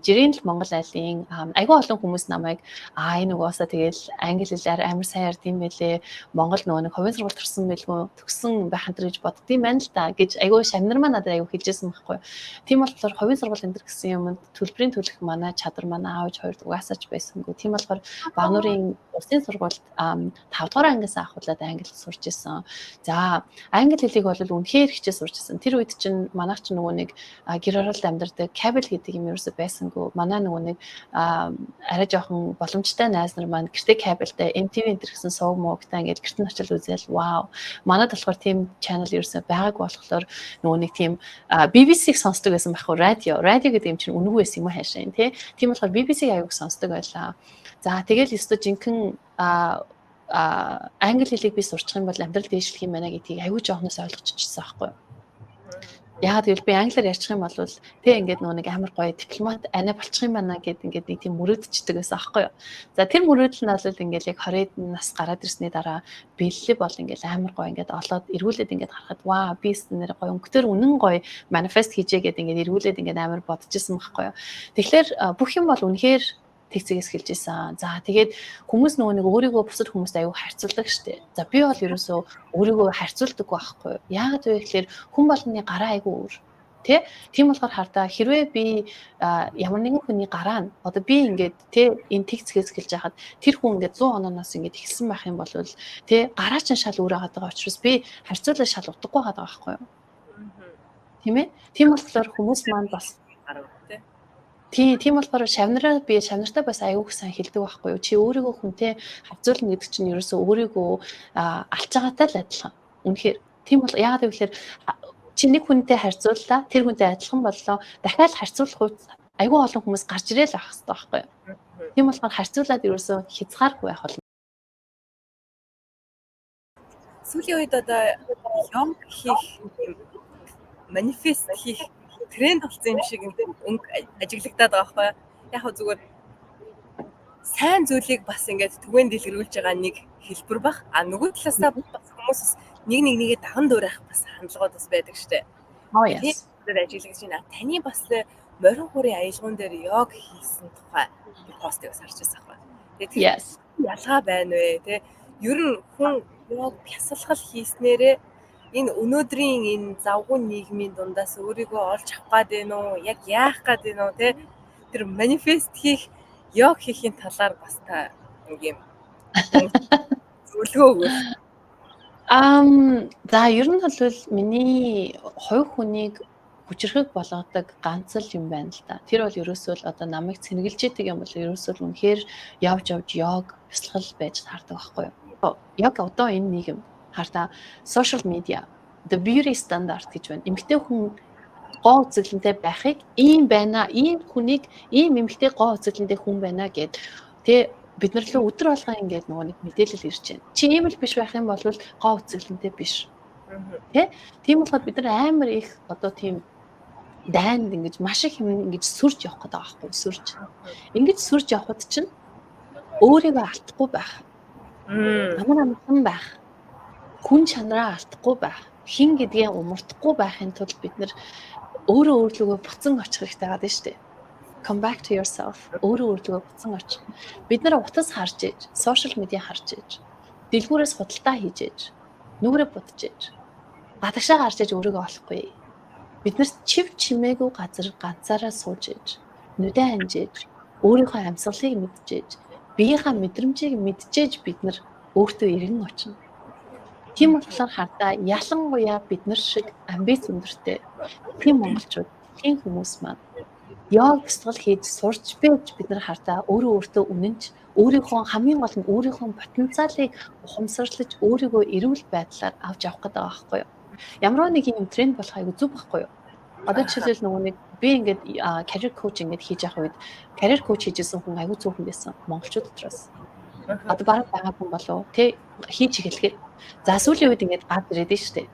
Жирийн л Монгол айлын айгүй олон хүмүүс намайг энэ угаасаа тэгэл англи хэлээр амар сайн ярьд юм байлээ. Монгол нөгөө нэг хувийн сургууль төрсөн байлгүй төгсөн байх энэ гэж боддгийм байна л да гэж айгүй шамнар маань надад айгүй хэлжсэн байхгүй. Тийм болохоор хувийн сургууль энэ гэсэн юмд төлбөрийн төлөх манай чадвар манай аав ээж хоёрт угаасаач байсангүй. Тийм болохоор Багнуурын улсын сургуульд 5 дугаар ангиас ахуулаад англи сурч исэн. За, англи хэлийг бол үнэхээр хичээ сурч исэн. Тэр үед чинь манайх чинь нөгөө нэг гэр оролд амьдардаг, кабель гэдэг юм ерөөсөй байсангүй. Манай нөгөө нэг арай жоохон боломжтой найз нар маань гэртээ кабельтай MTV энэ гэсэн сувг муугтай ингээд гэрт нь очил үзэл вау. Манайд болохоор тийм channel ерөөсөй байгаагүй болохоор нөгөө нэг тийм BBC-г сонсдог байсан байхгүй, радио. Радио гэдэг юм чинь үнэгүй байсан юм уу хаашаа юм тий. Тийм болохоор BBC-г аягүй сонсдог байлаа. За, тэгэл ёстой жинхэнэ англи хэлийг би сурчих юм бол амьдрал дээшлэх юм байна гэдгийг аягүй жоохноос ойлгочихсон байхгүй юу. Яагаад гэвэл би англиар ярьчих юм бол тэг ингээд нөгөө нэг амар гоё дипломат анаа болчих юм байна гэд ингээд нэг тийм мөрөөдчдөг байсан аахгүй юу. За, тэр мөрөөдөл нь бол ингээд яг 20 нас гараад ирсний дараа бэллэг бол ингээд амар гоё ингээд олоод эргүүлээд ингээд харахад ваа, би нэр гоё өнгөтөр үнэн гоё manifest хийжээ гэд ингээд эргүүлээд ингээд амар бодчихсон байхгүй юу. Тэгэхээр бүх юм бол үнэхээр тэгцгээс хэлж исэн. За, тэгээд хүмүүс нөгөө нэг өөрийгөө бусад хүмүүст аюу харьцуулдаг штэ. За, би бол ерөөсөө өөрийгөө харьцуулдаггүй байхгүй юу. Яагаад вэ гэхээр хүн болгоны гараа аюу өөр. Тэ? Тийм болохоор хардаа хэрвээ би ямар нэгэн хүний гараа нь одоо би ингээд тэ энэ тэгцгээс хэлж яхад тэр хүн ингээд 100 ононоос ингээд эхэлсэн байх юм бол тэ гараа чинь шал өөр байгаа учраас би харьцуулаа шал утгагүй байгаа байхгүй юу? Тийм ээ? Тийм болохоор хүмүүс маань бас Тийм болохоор шавнараа би шавнартаа бас аюух сайн хэлдэг байхгүй юу? Чи өөрийгөө хүнтэй харьцуулна гэдэг чинь ерөөсөө өөрийгөө алж байгаатай л адилхан. Үнэхээр. Тийм бол яагаад гэвэл чи нэг хүнтэй харьцууллаа, тэр хүнтэй адилхан боллоо. Дахиад харьцуулах үед айгүй олон хүмүүс гарч ирээл байх хэрэгтэй байхгүй юу? Тийм болохоор харьцуулаад ерөөсөө хязгааргүй байх болно. Сүүлийн үед одоо йог хийх, манифест хийх тренд болсон юм шиг өнгө ажиглагдаад байгаа байхгүй юу? Яг хөө зүгээр сайн зүйлийг бас ингээд түгээн дэлгэрүүлж байгаа нэг хэлбэр бах. А нөгөө талаасаа бас хүмүүс бас нэг нэг нэгээ даган дуурайх бас хандлагууд бас байдаг штэ. Oh yes. Тэр ажиглагдаж байна. Таны бас морин хуурын аялгуун дээр йог хийсэн тухай постыг бас харж байсан байхгүй. Тэгээд yes. Ялгаа байна вэ те? Ер нь хүн йог бясалгал хийснээрээ энэ өнөөдрийн энэ завгүй нийгмийн дундаас өөрийгөө олж авах гад байна уу? Яг яах гад байна уу те? Тэр манифест хийх, йог хийхийн талаар бас та нэг юм зөвлөгөө өгвөл. За, ер нь бол миний хувь хүнийг хүчирхэг болгодог ганц л юм байна л да. Тэр бол ерөөсөө л одоо намайг цэнгэлж идэг юм бол ерөөсөө л үнэхээр явж явж йог, бясалгал байж таардаг байхгүй юу? Яг одоо энэ нийгэм хардаа social media, the beauty standard гэж байна. Эмэгтэй хүн гоо үзэсгэлэнтэй байхыг ийм байна, ийм хүнийг ийм эмэгтэй гоо үзэсгэлэнтэй хүн байна гэд тэ бид нар лөө өдөр болгон ингээд нөгөө нэг мэдээлэл ирж байна. Чи ийм л биш байх юм бол гоо үзэсгэлэнтэй биш. Тэ? Тийм болохоор бид нар амар их одоо тийм Дайнд ингэж маш их юм ингэж сүрж явах гэдэг байгаа байхгүй, сүрж. Ингэж сүрж явхад чинь өөрийгөө алдахгүй байх. Амар амгалан байх. Хүн чанараа алдахгүй байх. Хэн гэдгээ умардахгүй байхын тулд бид нар өөрөө өөрлөгөө буцан очих хэрэгтэй байгаа шүү дээ. Come back to yourself. Өөрөө өөрлөгөө буцан очих. Бид нар утас харж ээж, social media харж ээж, дэлгүүрээс худалдаа хийж ээж, нүгрээ будаж ээж, гадагшаа гарч ээж өөрийгөө олохгүй. Бид нар чив чимээгүй газар ганцаараа сууж ээж, нүдээ анжээж, өөрийнхөө амьсгалыг мэдчихэж, биеийнхаа мэдрэмжийг мэдчихэж бид нар өөртөө эргэн очино. Тийм болохоор хардаа, ялангуяа бид нар шиг амбиц өндөртэй тийм монголчууд, тийм хүмүүс маань йог бясалгал хийж сурч байж бид нар хардаа өөрөө өөртөө үнэнч, өөрийнхөө, хамгийн гол нь өөрийнхөө потенциалыг ухамсарлаж, өөрийгөө эрүүл байдлаар авч явах гэдэг байгаа байхгүй юу? Ямар нэг юм тренд болох айгу зүг байхгүй юу? Одоо жишээлбэл, нөгөө нэг би ингээд career coach ингээд хийж явах үед career coach хийжсэн хүн айгу цөөхөн байсан монголчууд дотроос. Одоо бараг байгаа хүн болов тий, хийж эхлэхээр. За, сүүлийн үед ингээд гарч ирээд нь шүү дээ.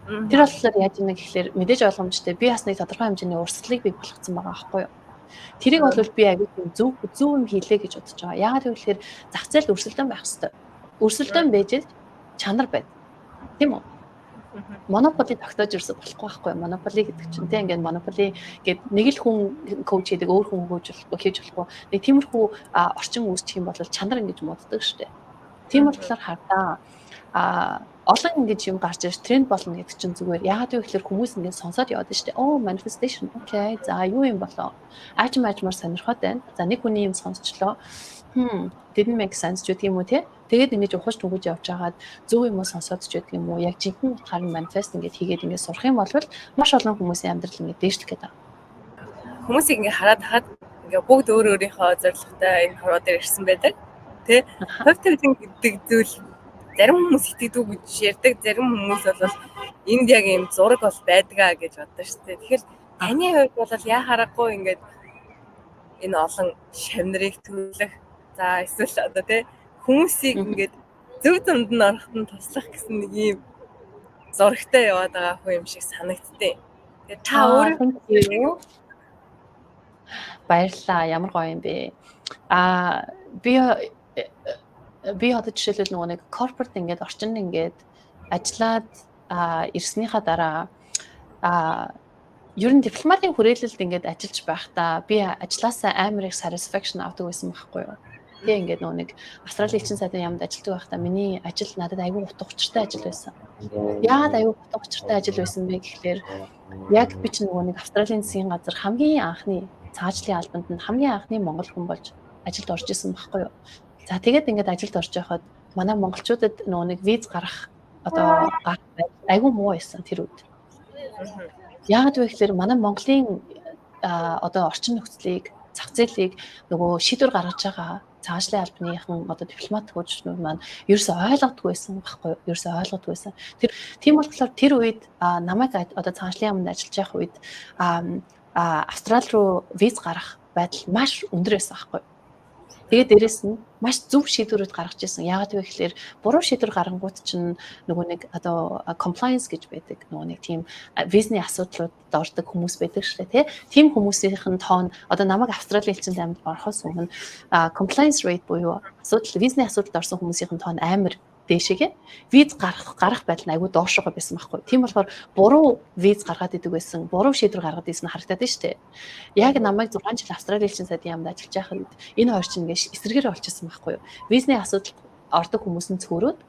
Тэр болохоор яаж юм гэхлээр мэдээж ойлгомжтой, би бас нэг тодорхой хэмжээний урсгалыг бий болгоцсон байгаа байхгүй юу? Тэрийг бол би аягүй тийм зөв зөв юм хийлээ гэж бодож байгаа. Яагаад гэвэл зах зээлд өрсөлдөөн байх хэвээр. Өрсөлдөөн байж чанар байд. Тийм үү? Монополи тогтоож ирсэн болохгүй байхгүй, монополи гэдэг чинь тийм, ингээд монополи гээд нэг л хүн coach хийдэг, өөр хүн coach болохгүй, хийж болохгүй, нэг тиймэрхүү орчин үүсчих юм бол чанар ингэж мууддаг штэ. Тийм болохоор хардаа олон ингэж юм гарч ирж тренд болно гэдэг чинь зүгээр. Яагаад вэ гэхээр хүмүүс ингэж сонсоод яваад штэ. "Oh, manifestation. Okay. За, юу юм болоо? Аажим аажмаар сонирхоод байна. За, нэг хүний юм сонсчлоо. Didn't make sense" ч гэдэг юм уу те. Тэгээд ингэж ухаж түгэж явж хагаад зөв юм уу сонсоод ч гэдэг юм уу, яг жинхэнэ утгаар нь manifest ингэж хийгээд ингэж сурах юм бол маш олон хүмүүсийн амьдрал ингэж дээшлэх гэдэг. Хүмүүсийг ингэ хараад хахад ингээ бүгд өөр өөрийнхөө зорилготой энэ хорвоо дээр ирсэн байдаг. Тэ? Хувь тавилан гэдэг зүйл зарим хүмүүс итгэдэг гэж ярьдаг, зарим хүмүүс бол энд яг ийм зураг бол байдгаа гэж боддог шүү дээ. Тэгэхээр таны хувьд бол яа харахгүй ингээд энэ олон шавнарыг төлөх, за, эсвэл одоо тий, хүмүүсийг ингээд зөв замд нь ороход нь туслах гэсэн нэг ийм зурагтай яваад байгаа хүн юм шиг санагдтыг. Тэгээд та өөрөө Баярлалаа. Ямар гоё юм бэ. Аа, би одоо жишээлбэл нөгөө нэг corporate ингээд орчинд ингээд ажиллаад ирснийхаа дараа ер нь дипломатын хүрээлэлд ингээд ажиллаж байхдаа би ажлаасаа амар их satisfaction авдаг байсан байхгүй юу? Тэгээ ингээд нөгөө нэг Австралийн элчин сайдын яамд ажилладаг байхдаа миний ажил надад айгүй утга учиртай ажил байсан. Яагаад айгүй утга учиртай ажил байсан бэ гэхлээр яг би ч нөгөө нэг Австралийн засгийн газар хамгийн анхны цагаачлалын албанд нь хамгийн анхны монгол хүн болж ажилд орж исэн байхгүй юу? За, тэгээд ингээд ажилд орж байхад манай монголчуудад нөгөө нэг виз гарах одоо гарах айгүй муу байсан тэр үед. Яагаад вэ гэхээр манай Монголын одоо орчин нөхцөлийг, зах зээлийг нөгөө шийдвэр гаргаж байгаа цагаачлалын албаныхан одоо дипломат хөгжлүүд маань ерөөсөй ойлгодгүй байсан байхгүй юу? Ерөөсөй ойлгодгүй байсан. Тэр тийм болохоор тэр үед намайг одоо цагаачлалын яамд ажиллаж байх үед Австрали руу виз гарах байдал маш өндөр байсан байхгүй юу? Тэгээд дээрэс нь маш зөв шийдвэрүүд гаргаж ирсэн. Яагаад вэ гэхээр буруу шийдвэр гарангуут чинь нөгөө нэг одоо compliance гэж байдаг. Нөгөө нэг тийм визний асуудлууд ордог хүмүүс байдаг шүү дээ, тий. Тийм хүмүүсийнх нь тоон одоо намайг Австралийн элчин яамд орохоос өмнө compliance rate буюу асуудал, визний асуудалд орсон хүмүүсийн тоон амар дээшээгээ виз гарах байдал нь айгүй доошоогоо байсан байхгүй. Тийм болохоор буруу виз гаргаад идэг байсан, буруу шийдвэр гаргаад ирсэн харагдаад байна шүү дээ. Яг намайг 6 жил Австралийн элчин сайдын яамд ажиллаж байхад энэ хоёр чинь ингээд эсрэгээр болчихсон байхгүй юу. Визний асуудалд ордог хүмүүс нь цөөрөөд,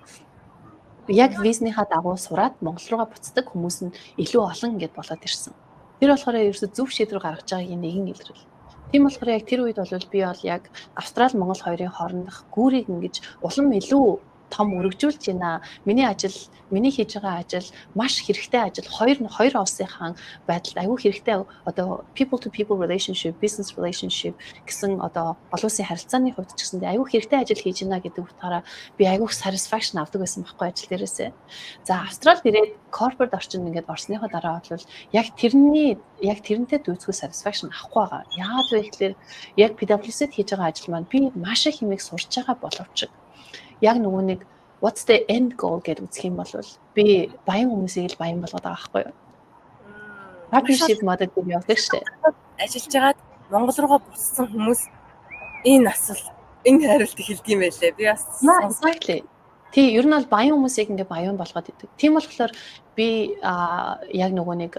яг визнийхаа дагуу сураад Монгол руугаа буцдаг хүмүүс нь илүү олон ингээд болоод ирсэн. Тэр болохоор ерөөсө зөв шийдвэр гаргаж байгаагийн нэгэн илрэл. Тийм болохоор яг тэр үед бол би бол яг Австрали, Монгол хоёрын хоорондох гүүрийг ингэж улам илүү том өргөжүүлж байна. Миний ажил, миний хийж байгаа ажил маш хэрэгтэй ажил. Хоёр улсынхаа байдалд айгүй хэрэгтэй, одоо people to people relationship, business relationship гэсэн одоо олон улсын харилцааны хувьд ч гэсэндээ айгүй хэрэгтэй ажил хийж байна гэдэг утгаараа би айгүй satisfaction авдаг байсан байхгүй ажил дээрээсээ. За, Австралид ирээд corporate орчинд ингээд орсныхоо дараа бол яг тэрний яг тэрнтэй дүйцэхүй satisfaction авахгүй байгаа. Яагаад вэ гэхээр яг PwC-д хийж байгаа ажил маань би маш их юмыг сурч байгаа боловч яг нөгөө нэг what's the end goal гэдээ үзэх юм бол би баян хүмүүсийг л баян болгоод байгаа байхгүй юу? Partnership model гэж явдаг шүү дээ. Ажиллаж байгаад Монгол руугаа буцсан хүмүүс энэ асуулт, энэ хариултыг хэлдэг юм байлээ. Би бас Exactly. Тий, ер нь бол баян хүмүүсийг ингээ баян болгоод идэг. Тийм болохоор би яг нөгөө нэг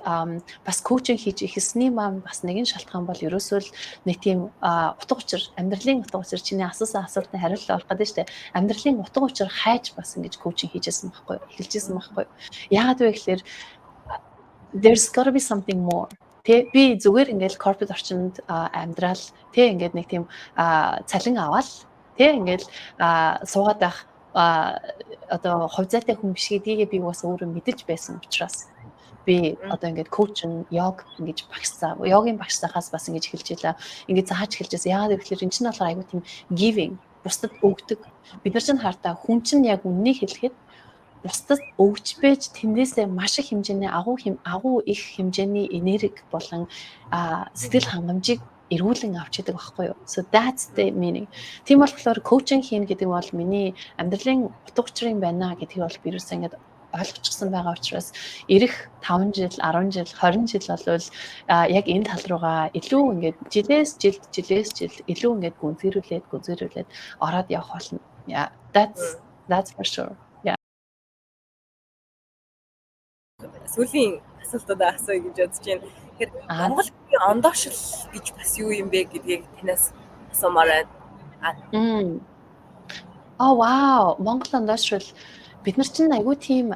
бас coaching хийж эхэлсний маань бас нэгэн шалтгаан бол ерөөсөө л нэг тийм утга учир, амьдралын утга учир, чиний асуусан асуултанд хариулт орох гэдэг шүү дээ. Амьдралын утга учир хайж бас ингэж coaching хийжсэн байхгүй юу? Эхэлжсэн байхгүй юу? Яагаад вэ гэхээр there's gotta be something more. Тэ, би зүгээр ингээл corporate орчинд амьдрал, тэ, ингээд нэг тийм цалин аваад, тэ, ингээл суугаад байх одоо хувьцаатай хүн биш гэдгийг би угаасаа өөрөө мэдэж байсан учраас би одоо ингээд coaching, йог ингэж багшсан. Йогийн багшсахаас бас ингэж эхэлж илаа. Ингээд зааж эхэлж байсан. Яагаад гэвэл энэ чинь болохоор айгүй тийм giving, бусдад өгдөг. Бид нар чинь хартаа хүн чинь яг үннийг хэлэхэд бусдад өгч байж тэндээсээ маш их хэмжээний агуу их хэмжээний энерги болон сэтгэл хангамжийг эргүүлэн авч идэг байхгүй юу. So that's the meaning. Тийм болохоор coaching хийнэ гэдэг бол миний амьдралын утга учир юм байна гэдгийг бол би юусэн ингээд ойлгочихсон байгаа учраас ирэх 5 жил, 10 жил, 20 жил болвол яг энэ тал руугаа илүү ингээд жилээс жилд, жилээс жил илүү ингээд гүнзгийрүүлээд, гүнзгийрүүлээд ороод явах болно. Yeah, that's for sure. Yeah. Сүүлийн асуултуудаа асууя гэж бодож байна. Тэгэхээр Монгол ондоошил гэж бас юу юм бэ гэдгийг танаас асуумаар байна. Oh wow, Монгол ондоошил. Бид нар чинь айгүй тийм,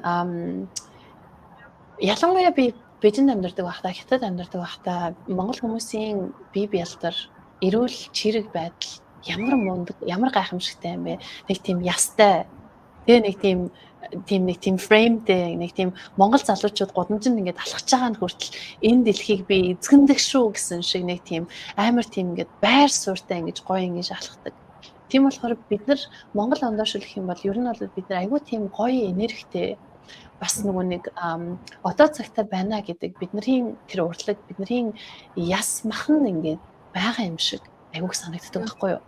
ялангуяа би Бээжинд амьдардаг байхдаа, Хятад амьдардаг байхдаа монгол хүмүүсийн бие бялдар, эрүүл чирэг байдал ямар мундаг, ямар гайхамшигтай юм бэ? Нэг тийм ястай. Тэгээ нэг тийм frame тэй, нэг тийм монгол залуучууд гудамжинд ингээд алхаж байгаа нь хүртэл энэ дэлхийг би эзэгндэг шүү гэсэн шиг нэг тийм амар тийм ингээд байр суурьтай ингэж гоё ингэж алхдаг. Тийм болохоор бид нар монгол ондоошил гэх юм бол ер нь бол бид нар айгүй тийм гоё энергитэй, бас нөгөө нэг одоо цагтаа байна гэдэг бидний тэр урлаг, бидний яс махан ингээд байгаа юм шиг айгүйх санагддаг байхгүй юу?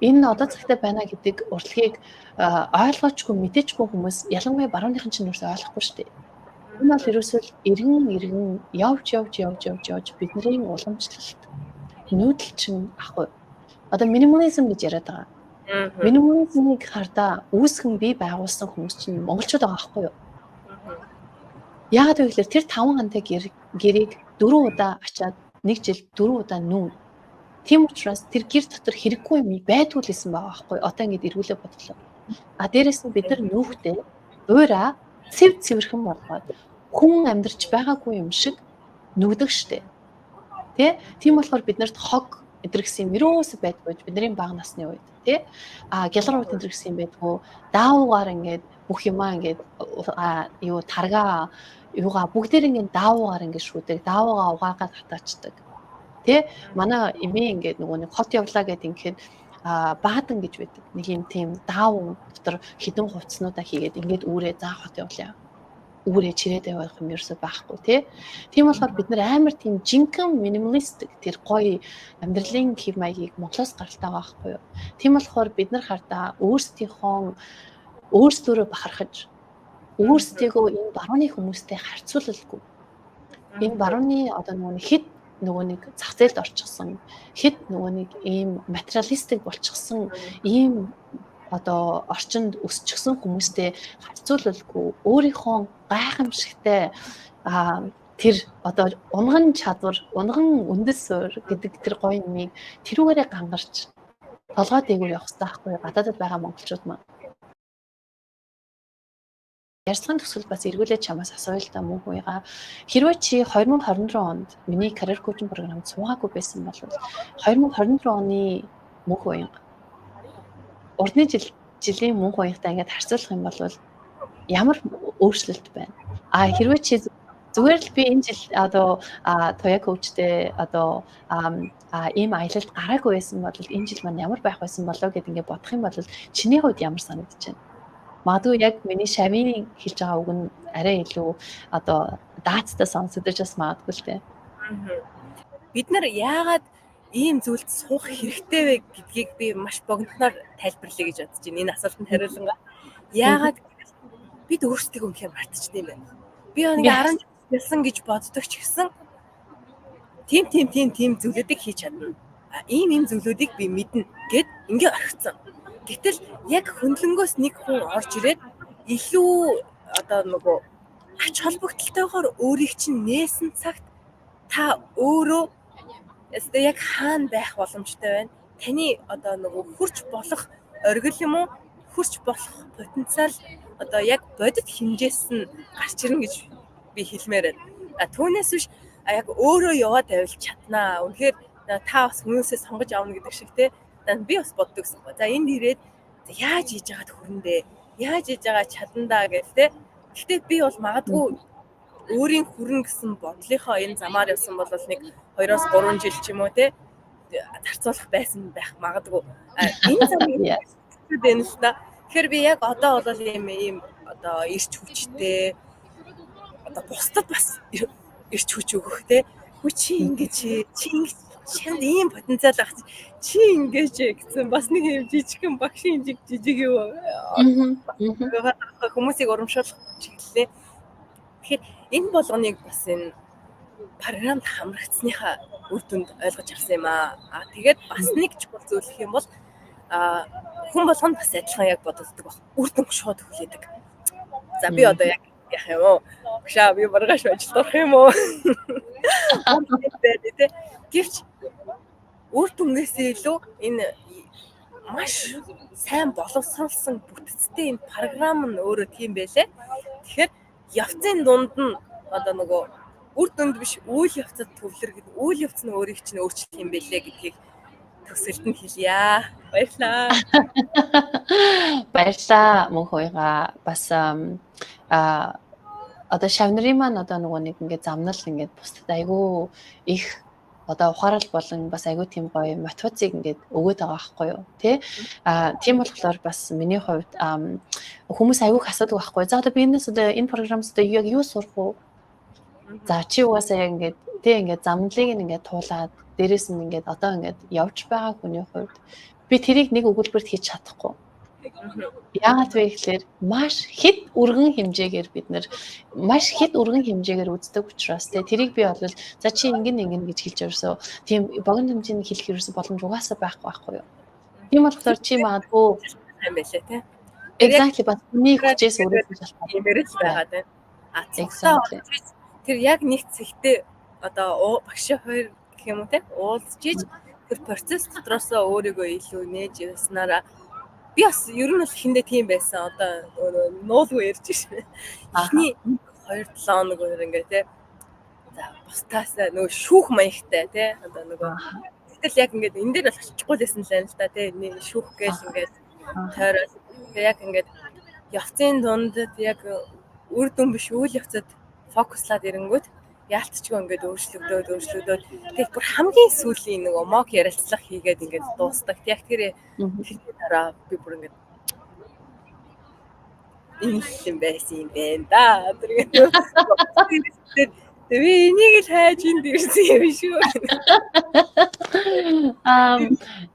Энэ одоо цагтаа байна гэдэг урлагийг ойлгоочгүй, мэдээчгүй хүмүүс, ялангуяа барууныхан чинь юусоо ойлгохгүй шүү дээ. Энэ бол ерөөсөө л эргэн эргэн явж явж явж явж явж бидний уламжлалт нүүдэлчин ахгүй. Одоо минимализм гэж яриад байгаа. Минимализмыг хардаа үүсгэн бий байгуулсан хүмүүс чинь монголчууд байгаа байхгүй юу? Яагаад вэ гэхээр тэр таван хантай гэрийг дөрвөн удаа ачаад нэг жил дөрвөн удаа нүүн. Тийм учраас тэр гэр дотор хэрэггүй юм байдгүй л гэсэн байгаа байхгүй юу? Одоо ингэж эргүүлээ бодлоо. А дээрэс нь бид нар нүүхдээ уйраа цэв цэвэрхэн болгоод хүн амьдарч байгаагүй юм шиг нүгдэг штэ. Тэ? Тийм болохоор бид нарт хог эдэр гэсэн юм ерөөсөө байдгүй бидний бага насны үед, тий, а гялгар урт эдэр гэсэн юм байдгүй. Даавуугаар ингээд бүх юмаа ингээд юу таргаа юугаа бүгдээр ингээд даавуугаар ингээд шүүдэг, даавуугаа угаагаад хатаачдаг, тий. Манай эмээ ингээд нөгөө нэг хот явлаа гэд ингээд баадан гэж байдаг нэг юм тийм даавуу дотор хідэн хувцснуудаа хийгээд ингээд үүрээ заа хот явлаа, үүрээ чирээд явах юм ерөөсөө байхгүй, тий. Тийм болохоор бид нар амар тийм жинхэнэ minimalistic тэр гоё амьдралын хэв маягийг Монголоос гаралтай байгаа байхгүй юу. Тийм болохоор бид нар хардаа өөрсдийнхөө өөрсдөө бахархаж, өөрсдийгөө энэ барууны хүмүүстэй харьцуулалгүй. Энэ барууны одоо нөгөө нэг хэд нөгөө нэг зах зээлд орчихсон, хэд нөгөө нэг ийм materialistic болчихсон ийм одоо орчинд өсчихсөн хүмүүстэй харьцуулалгүй өөрийнхөө гайхамшигтай тэр одоо унган чадвар, унган үндэс суурь гэдэг тэр гоё юмыг тэрүүгээрээ гангарч толгой дээгүүр явах хэрэгтэй байхгүй гадаадад байгаа монголчууд маань. Ярилцлагын төгсгөл бас эргүүлээд чамаас асууя л да, Мөнхуянга. Хэрвээ чи 2024 онд миний career coaching програмд суугаагүй байсан бол 2024 оны Мөнхуянга урдны жилийн Мөнхуянгатай ингээд харьцуулах юм бол ямар өөрчлөлт байна? А хэрвээ чи зүгээр л би энэ жил одоо Туяа coach тэй одоо ийм аялалд гараагүй байсан бол энэ жил маань ямар байх байсан болоо гэд ингээд бодох юм бол чиний хувьд ямар санагдаж байна? Магадгүй яг миний шавийн хэлж байгаа үг нь арай илүү одоо даацтай сонсогдож бас магадгүй л дээ. Бид нар яагаад ийм зүйлд суух хэрэгтэй вэ гэдгийг би маш богинохноор тайлбарлая гэж бодож байна. Энэ асуултанд хариулангаа. Яагаад гэвэл бид өөрсдийгөө үнэхээр мартчихсан юм байна. Би нэг 10 жил ялсан гэж боддог ч гэсэн Тийм тийм тийм тийм зүйлүүдийг хийж чадна. Ийм ийм зүйлүүдийг би мэднэ гэд ингээ орхицсан. Гэтэл яг хөндлөнгөөс нэг хүн орж ирээд илүү одоо нөгөө ач холбогдолтойгоор өөрийг чинь нээсэн цагт та өөрөө өстой яг хаана байх боломжтой байна. Таны одоо нөгөө хурч болох оргил юм уу? Хурч болох потенциал одоо яг бодит хэмжээс нь гарч ирнэ гэж би хэлмээр байна. А түүнээс биш яг өөрөө яваад байвал чаднаа. Үнэхээр та бас хүмүүсээ сонгож авна гэдэг шиг те. Би бас боддог гэсэн гоо. За энд ирээд яаж хийж байгаад хүрэндээ? Яаж хийж байгаа чадандаа гэх те. Гэхдээ би бол магадгүй өөрийн хүрнэ гэсэн бодлынхоо энэ замаар явсан бол нэг 2-3 жил ч юм уу те зарцуулах байсан байх магадгүй. Энэ замыг байна л да. Тэгэхээр би яг одоо бол ийм ийм одоо ирч хүчтэй одоо бусдад бас ирч хүч өгөх те. Хүү чи ингэж чи ингэж чамд ийм потенциал байх чи ингэж гэсэн бас нэг юм жижигхэн багшийн жижиг юу хүмүүсийг урамшуулах чиглэлээ. Тэгэхээр энэ болгоныг бас энэ програмд хамрагдсныхаа үр дүнд ойлгож авсан юм аа. А тэгээд бас нэг чухал зүйл гэх юм бол хүн болгонд бас адилхан яг бодогддог баг. Үр дүнг шууд хүлээдэг. За би одоо яг яах юм уу? Багшаа би маргааш ажилд орох юм уу? Тэ. Гэвч үр дүнгээсээ илүү энэ маш сайн боловсруулсан бүтцтэй энэ програм нь өөрөө тийм байлээ. Тэгэхээр явцын дунд нь одоо нөгөө үр дүнд биш үйл явцад төвлөр гэдэг үйл явц нь өөрийг чинь өөрчлөх юм бэлээ гэдгийг төгсөлд нь хэлье. Баярлалаа. Баярлалаа мөн хуйгаа. Бас одоо шавнырын маань одоо нөгөө нэг ингээд замнал ингээд бусдад айгүй их одоо ухаарал болон бас айгүй тийм гоё мотивацийг ингээд өгөөд байгаа байхгүй юу тий. А тийм болохоор бас миний хувьд хүмүүс айгүй их асуудаг байхгүй. За одоо би энэс одоо энэ програмс одоо яг юу сурах вэ? За чи угаасаа яг ингээд тий ингээд замналыг ингээд туулаад дээрэс нь ингээд одоо ингээд явж байгаа хүний хувьд би тэрийг нэг өгүүлбэрт хийж чадахгүй. Яагаад вэ гэхлээр маш хэд өргөн хэмжээгээр бид нэр маш хэд өргөн хэмжээгээр үздэг учраас те тэрийг би бол за чи ингэн ингэн гэж хэлж ерөөсөө тийм богино хэмжээний хэлэх ерөөсөө боломж угаасаа байхгүй байхгүй юу. Тийм болохоор чи магадгүй юм байлээ те. Exactly, бас хүний хүчээс өөрөөсөө шалтгаалсан юм яриад байгаа те. А тэр яг нэг цэгтээ одоо багш хоёр гэх юм уу те уулзж иж тэр процесс дотроосоо өөрийгөө илүү нээж явснараа би бас ер нь бол эхэндээ тийм байсан. Одоо нуулгүй ярьж шин. Эхний 2 7 хоног өөр ингээ те. За бусдаас нөгөө шүүх маягтай те. Одоо нөгөө гэтэл яг ингээд энэ дээр бол очихгүй лсэн л байна л да те. Шүүх гээл ингээд тойрол. Тэгээ яг ингээд явцын дунд яг үр дүн биш үйл явцад фокуслаад ирэнгүүт яалтчгүй ингээд өөрчлөгдөөд өөрчлөгдөөд тэгээд бүр хамгийн сүүлийн нөгөө мок ярилцлага хийгээд ингээд дуустдаг. Яг тэр тэрний дараа би бүр ингээд энэ юм байсан юм байна да. Тэр ингээд би энийг л хайж энд ирсэн юм шүү.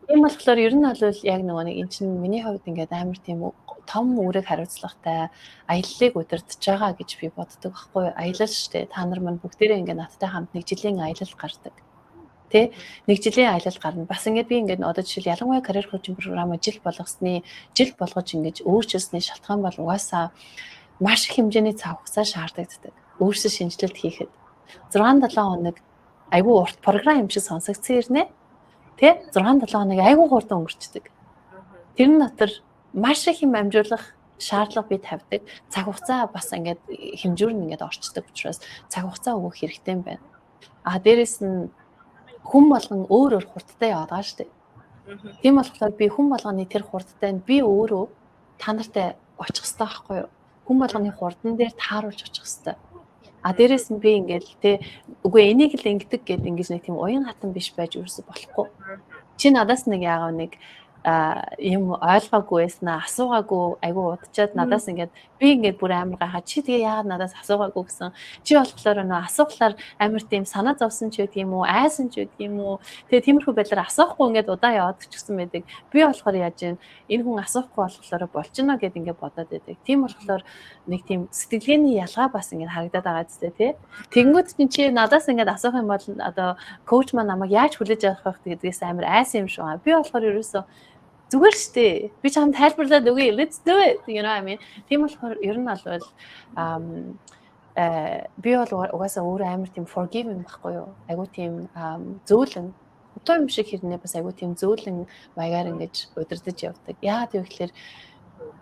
Тийм болохоор ер нь бол яг нөгөө нэг эн чинь миний хувьд ингээд амар тийм том үүрэг хариуцлагатай аяллыг удирдах байгаа гэж би боддог байхгүй юу? Аялал шүү дээ. Та нар мань бүгдээрээ ингээд надтай хамт нэг жилийн аялал гардаг. Тэ? Нэг жилийн аялал гарна. Бас ингээд би ингээд одоо жишээл ялангуяа карьер коучинг програм жил болгосны жил болгож ингэж өөрчилсөний шалтгаан бол угаасаа маш их хэмжээний цаг хугацаа шаардлагатай. Өөрсдөө шинжилэлт хийхэд 6 7 хоног айгүй урт програм юм шиг сонсогдсон ирнэ. Тэ? 6 7 хоног айгүй хурдан өнгөрчдөг. Тэрэн дотор маш их юм амжуулах шаардлага би тавьдаг. Цаг хугацаа бас ингээд хэмжүүр нь ингээд орчдөг учраас цаг хугацаа өгөх хэрэгтэй юм байна. А дээрэс нь хүн болгон өөр өөр хурдтай яваад байгаа шүү дээ. Тийм болохоор би хүн болгоны тэр хурдтай нь би өөрөө та нартай очих хэрэгтэй байхгүй юу? Хүн болгоны хурдан дээр тааруулж очих хэрэгтэй. А дээрэс нь би ингээл те үгүй энийг л ингэдэг гэд ингэж нэг тийм уян хатан биш байж ерөөсө болохгүй. Чи надаас нэг яагаад нэг Юм ойлгоогүй байснаа асуугаагүй айгүй удчаад надаас ингээд, би ингээд бүр амар гайхаа, чи тэгээ яагаад надаас асуугаагүй гэсэн. Чи болохоор нөө асуухлаар амар тийм санаа зовсон ч гэдэг юм уу, айсан ч гэдэг юм уу, тэгээ тиймэрхүү байдлаар асуухгүй ингээд удаан яваад ч гэсэн байдаг. Би болохоор яаж юм, энэ хүн асуухгүй болохоор болчихно гэд ингээд бодоод байдаг. Тийм болохоор нэг тийм сэтгэлгээний ялгаа бас ингээд харагдаад байгаа зү, тий. Тэгэнгүүт чинь чи надаас ингээд асуух юм бол одоо coach маань намайг яаж хүлээж авах вэ гэдгээс амар айсан юм шиг байгаа. Би болохоор ерөөсөө зүгээр штэ. Би чамд тайлбарлаад өгье. Let's do it. You know what I mean? Тийм болохоор ер нь бол би бол угаасаа өөрөө амар тийм forgiving байхгүй юу? Айгу тийм зөөлөн, утаа юм шиг хэрнээ бас айгу тийм зөөлөн маягаар ингэж удирдах явдаг. Яагаад гэвэл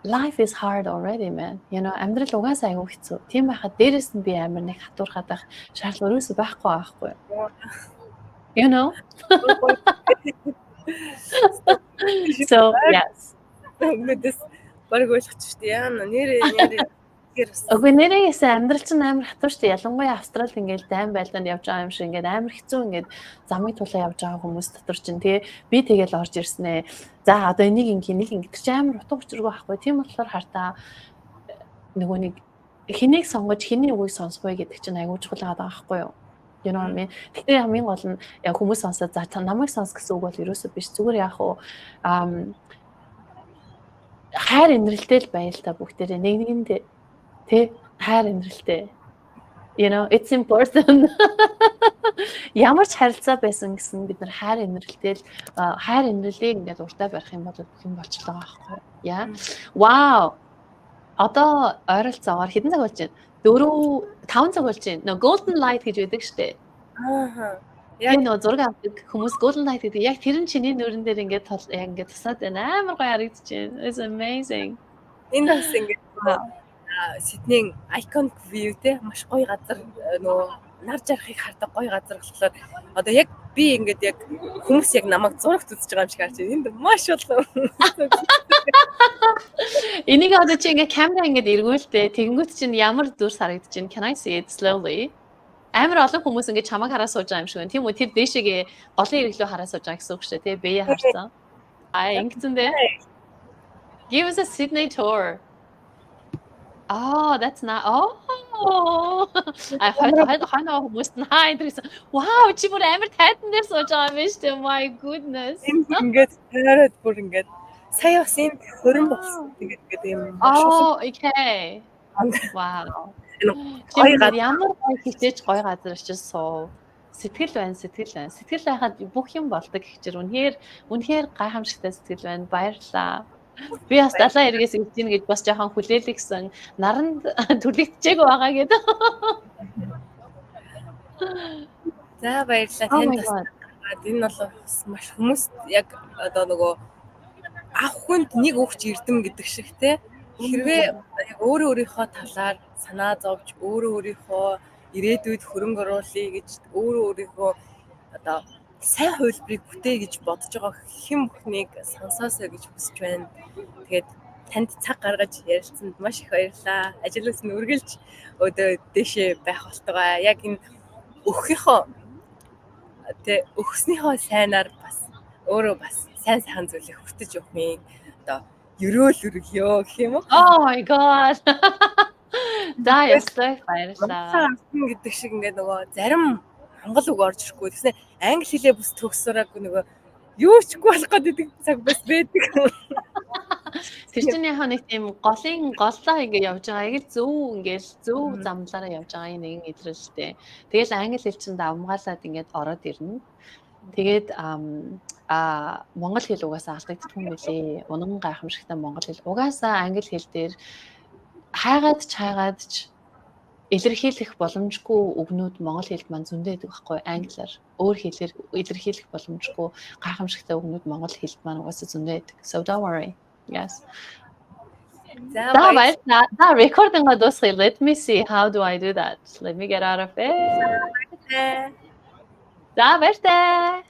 life is hard already, man. Амьдрал угаасаа айгу хэцүү. Тийм байхад дээрэс нь би амар нэг хатуурхаад байх шаардлага ерөөсөө байхгүй байхгүй. You know? So, yes. Өмнөдөөс бараг ойлгочих шүү дээ. Яа, нэрээ нэрээ. Үгүй, нэрээс амьдрал чинь амар хатуу шүү дээ. Ялангуяа Австралид ингээл дайн байлдаанд явж байгаа юм шиг ингээд амар хэцүү, ингээд замыг тулаа явж байгаа хүмүүс дотор чинь, тий, би тэгэл орж ирсэн ээ. За, одоо энийг ингээ, нэг ингээ, тэр чинь амар утга учиргүй байхгүй. Тийм болохоор хартаа нөгөө нэг хэнийг сонгож, хэний үгийг сонсох вэ гэдэг чинь айгүй чухал байгаа байхгүй юу? You know what I mean? Гэхдээ хамгийн гол нь яг хүмүүс сонсоод, за, та намайг сонс гэсэн үг бол ерөөсөө биш. Зүгээр яг уу хайр инрэлтэй л байл та бүгдээрээ нэг нэгэндээ, тий, хайр инрэлтэй. It's important. Ямар ч харилцаа байсан гэсэн бид нар хайр инрэлтэй л, хайр инрэлийг ингээд уртаа барих юм бол бүх юм болчлоо байгаа байхгүй юу? Yeah. Wow. Одоо ойролцоогоор хэдэн цаг болж байна? 4 5 цаг болж байна. Нөө golden light гэж байдаг штэ. Аа. Яг нөө зураг авдаг хүмүүс golden light гэдэг. Яг тэр нь чиний нүүрэн дээр ингээд тол яг ингээд тусаад байна. Амар гоё харагдаж байна. It's amazing. Энэ бас ингээд Сиднейн iconic view те, маш гоё газар, нөгөө нар жарахыг хардаг гоё газар болохоор одоо яг би ингээд яг хүмүүс яг намайг зурагт үзэж байгаа юм шиг харж байна. Энд маш олон. Энийг одоо чи ингээд камера ингээд эргүүлтээ. Тэгэнгүүт чинь ямар дүрс харагдаж байна? Can I see it slowly? Амар олон хүмүүс ингээд чамайг хараа сууж байгаа юм шиг байна. Тийм үү? Тэр дээшээгээ голын эргэлөө хараа сууж байгаа гэсэн үг шүү дээ. Тэ, бие харсан. Аа, ингэсэн дээ. Give us a Sydney tour. Oh, that's not. Oh. А хойно хойно хүмүүс нь хаа гэсэн. Вау, чи бүр амар тайзан дээр сууж байгаа юм биш үү? My goodness. Ингээд тойроод бүр ингээд сая бас энэ хорин болсон. Тэгээд ингээд юм. Oh, okay. Wow. Гоё газар, ямар гоё хичээж, гоё газар очиж суув. Сэтгэл байна, сэтгэл байна. Сэтгэл байхад бүх юм болдог гэхчээр үнэхээр үнэхээр гайхамшигтай сэтгэл байна. Баярлалаа. Би бас далайн эргээс ирж гин гэж бас жоохон хүлээлгсэн, наранд түлэгдэжээг байгаа гэдэг. За, баярлалаа. Танд бас энэ бол бас маш хүмүүс яг одоо нөгөө авах хүнд нэг өгч эрдэм гэдэг шиг, те, хэрвээ яг өөрөө өөрийнхөө талаар санаа зовж, өөрөө өөрийнхөө ирээдүйд хөрөнгө оруулъя гэж, өөрөө өөрийнхөө одоо сайн хувилбарыг бүтээ гэж бодож байгаа хэн бүхнийг сонсоосой гэж хүсэж байна. Тэгээд танд цаг гаргаж ярилцсанд маш их баярлалаа. Ажлаас нь үргэлж өдөө дэшээ байх болтугай. Яг энэ өгөхийнхөө, тэ, өгснийхөө сайнаар бас өөрөө бас сайн сайхан зүйлийг хүртэж явахын одоо ерөөл өргөё гэх юм уу? Oh my God. За, ёстой баярлалаа. Гэдэг шиг ингээд нөгөө зарим монгол үг орж ирэхгүй. Тэгснэ англи хэлээ бүс төгсөрөөгүй, нөгөө юу чгүй болох гэдэг цаг бас байдаг. Тэр чинь яг нэг тийм голын голлоо ингээ явж байгаа. Яг л зөв, ингээл зөв замлаараа явж байгаа нэгэн илрэлтэй. Тэгэл англи хэл чинь давмгаалаад ингээд ороод ирнэ. Тэгээд монгол хэл угаасаа алдагддаг юм билээ. Унан гайхамшигтай монгол хэл угаасаа англи хэл дээр хайгаад ч хайгаад ч илэрхийлэх боломжгүй үгнүүд монгол хэлд маань зөндөө байдаг байхгүй, англиар өөр хэлээр илэрхийлэх боломжгүй гайхамшигтай үгнүүд монгол хэлд маань угаасаа зөндөө байдаг. So don't worry. Yes. За, баярлалаа. За, recording-а дуусгая. Let me see, how do I do that? Let me get out of it. За, баяртай.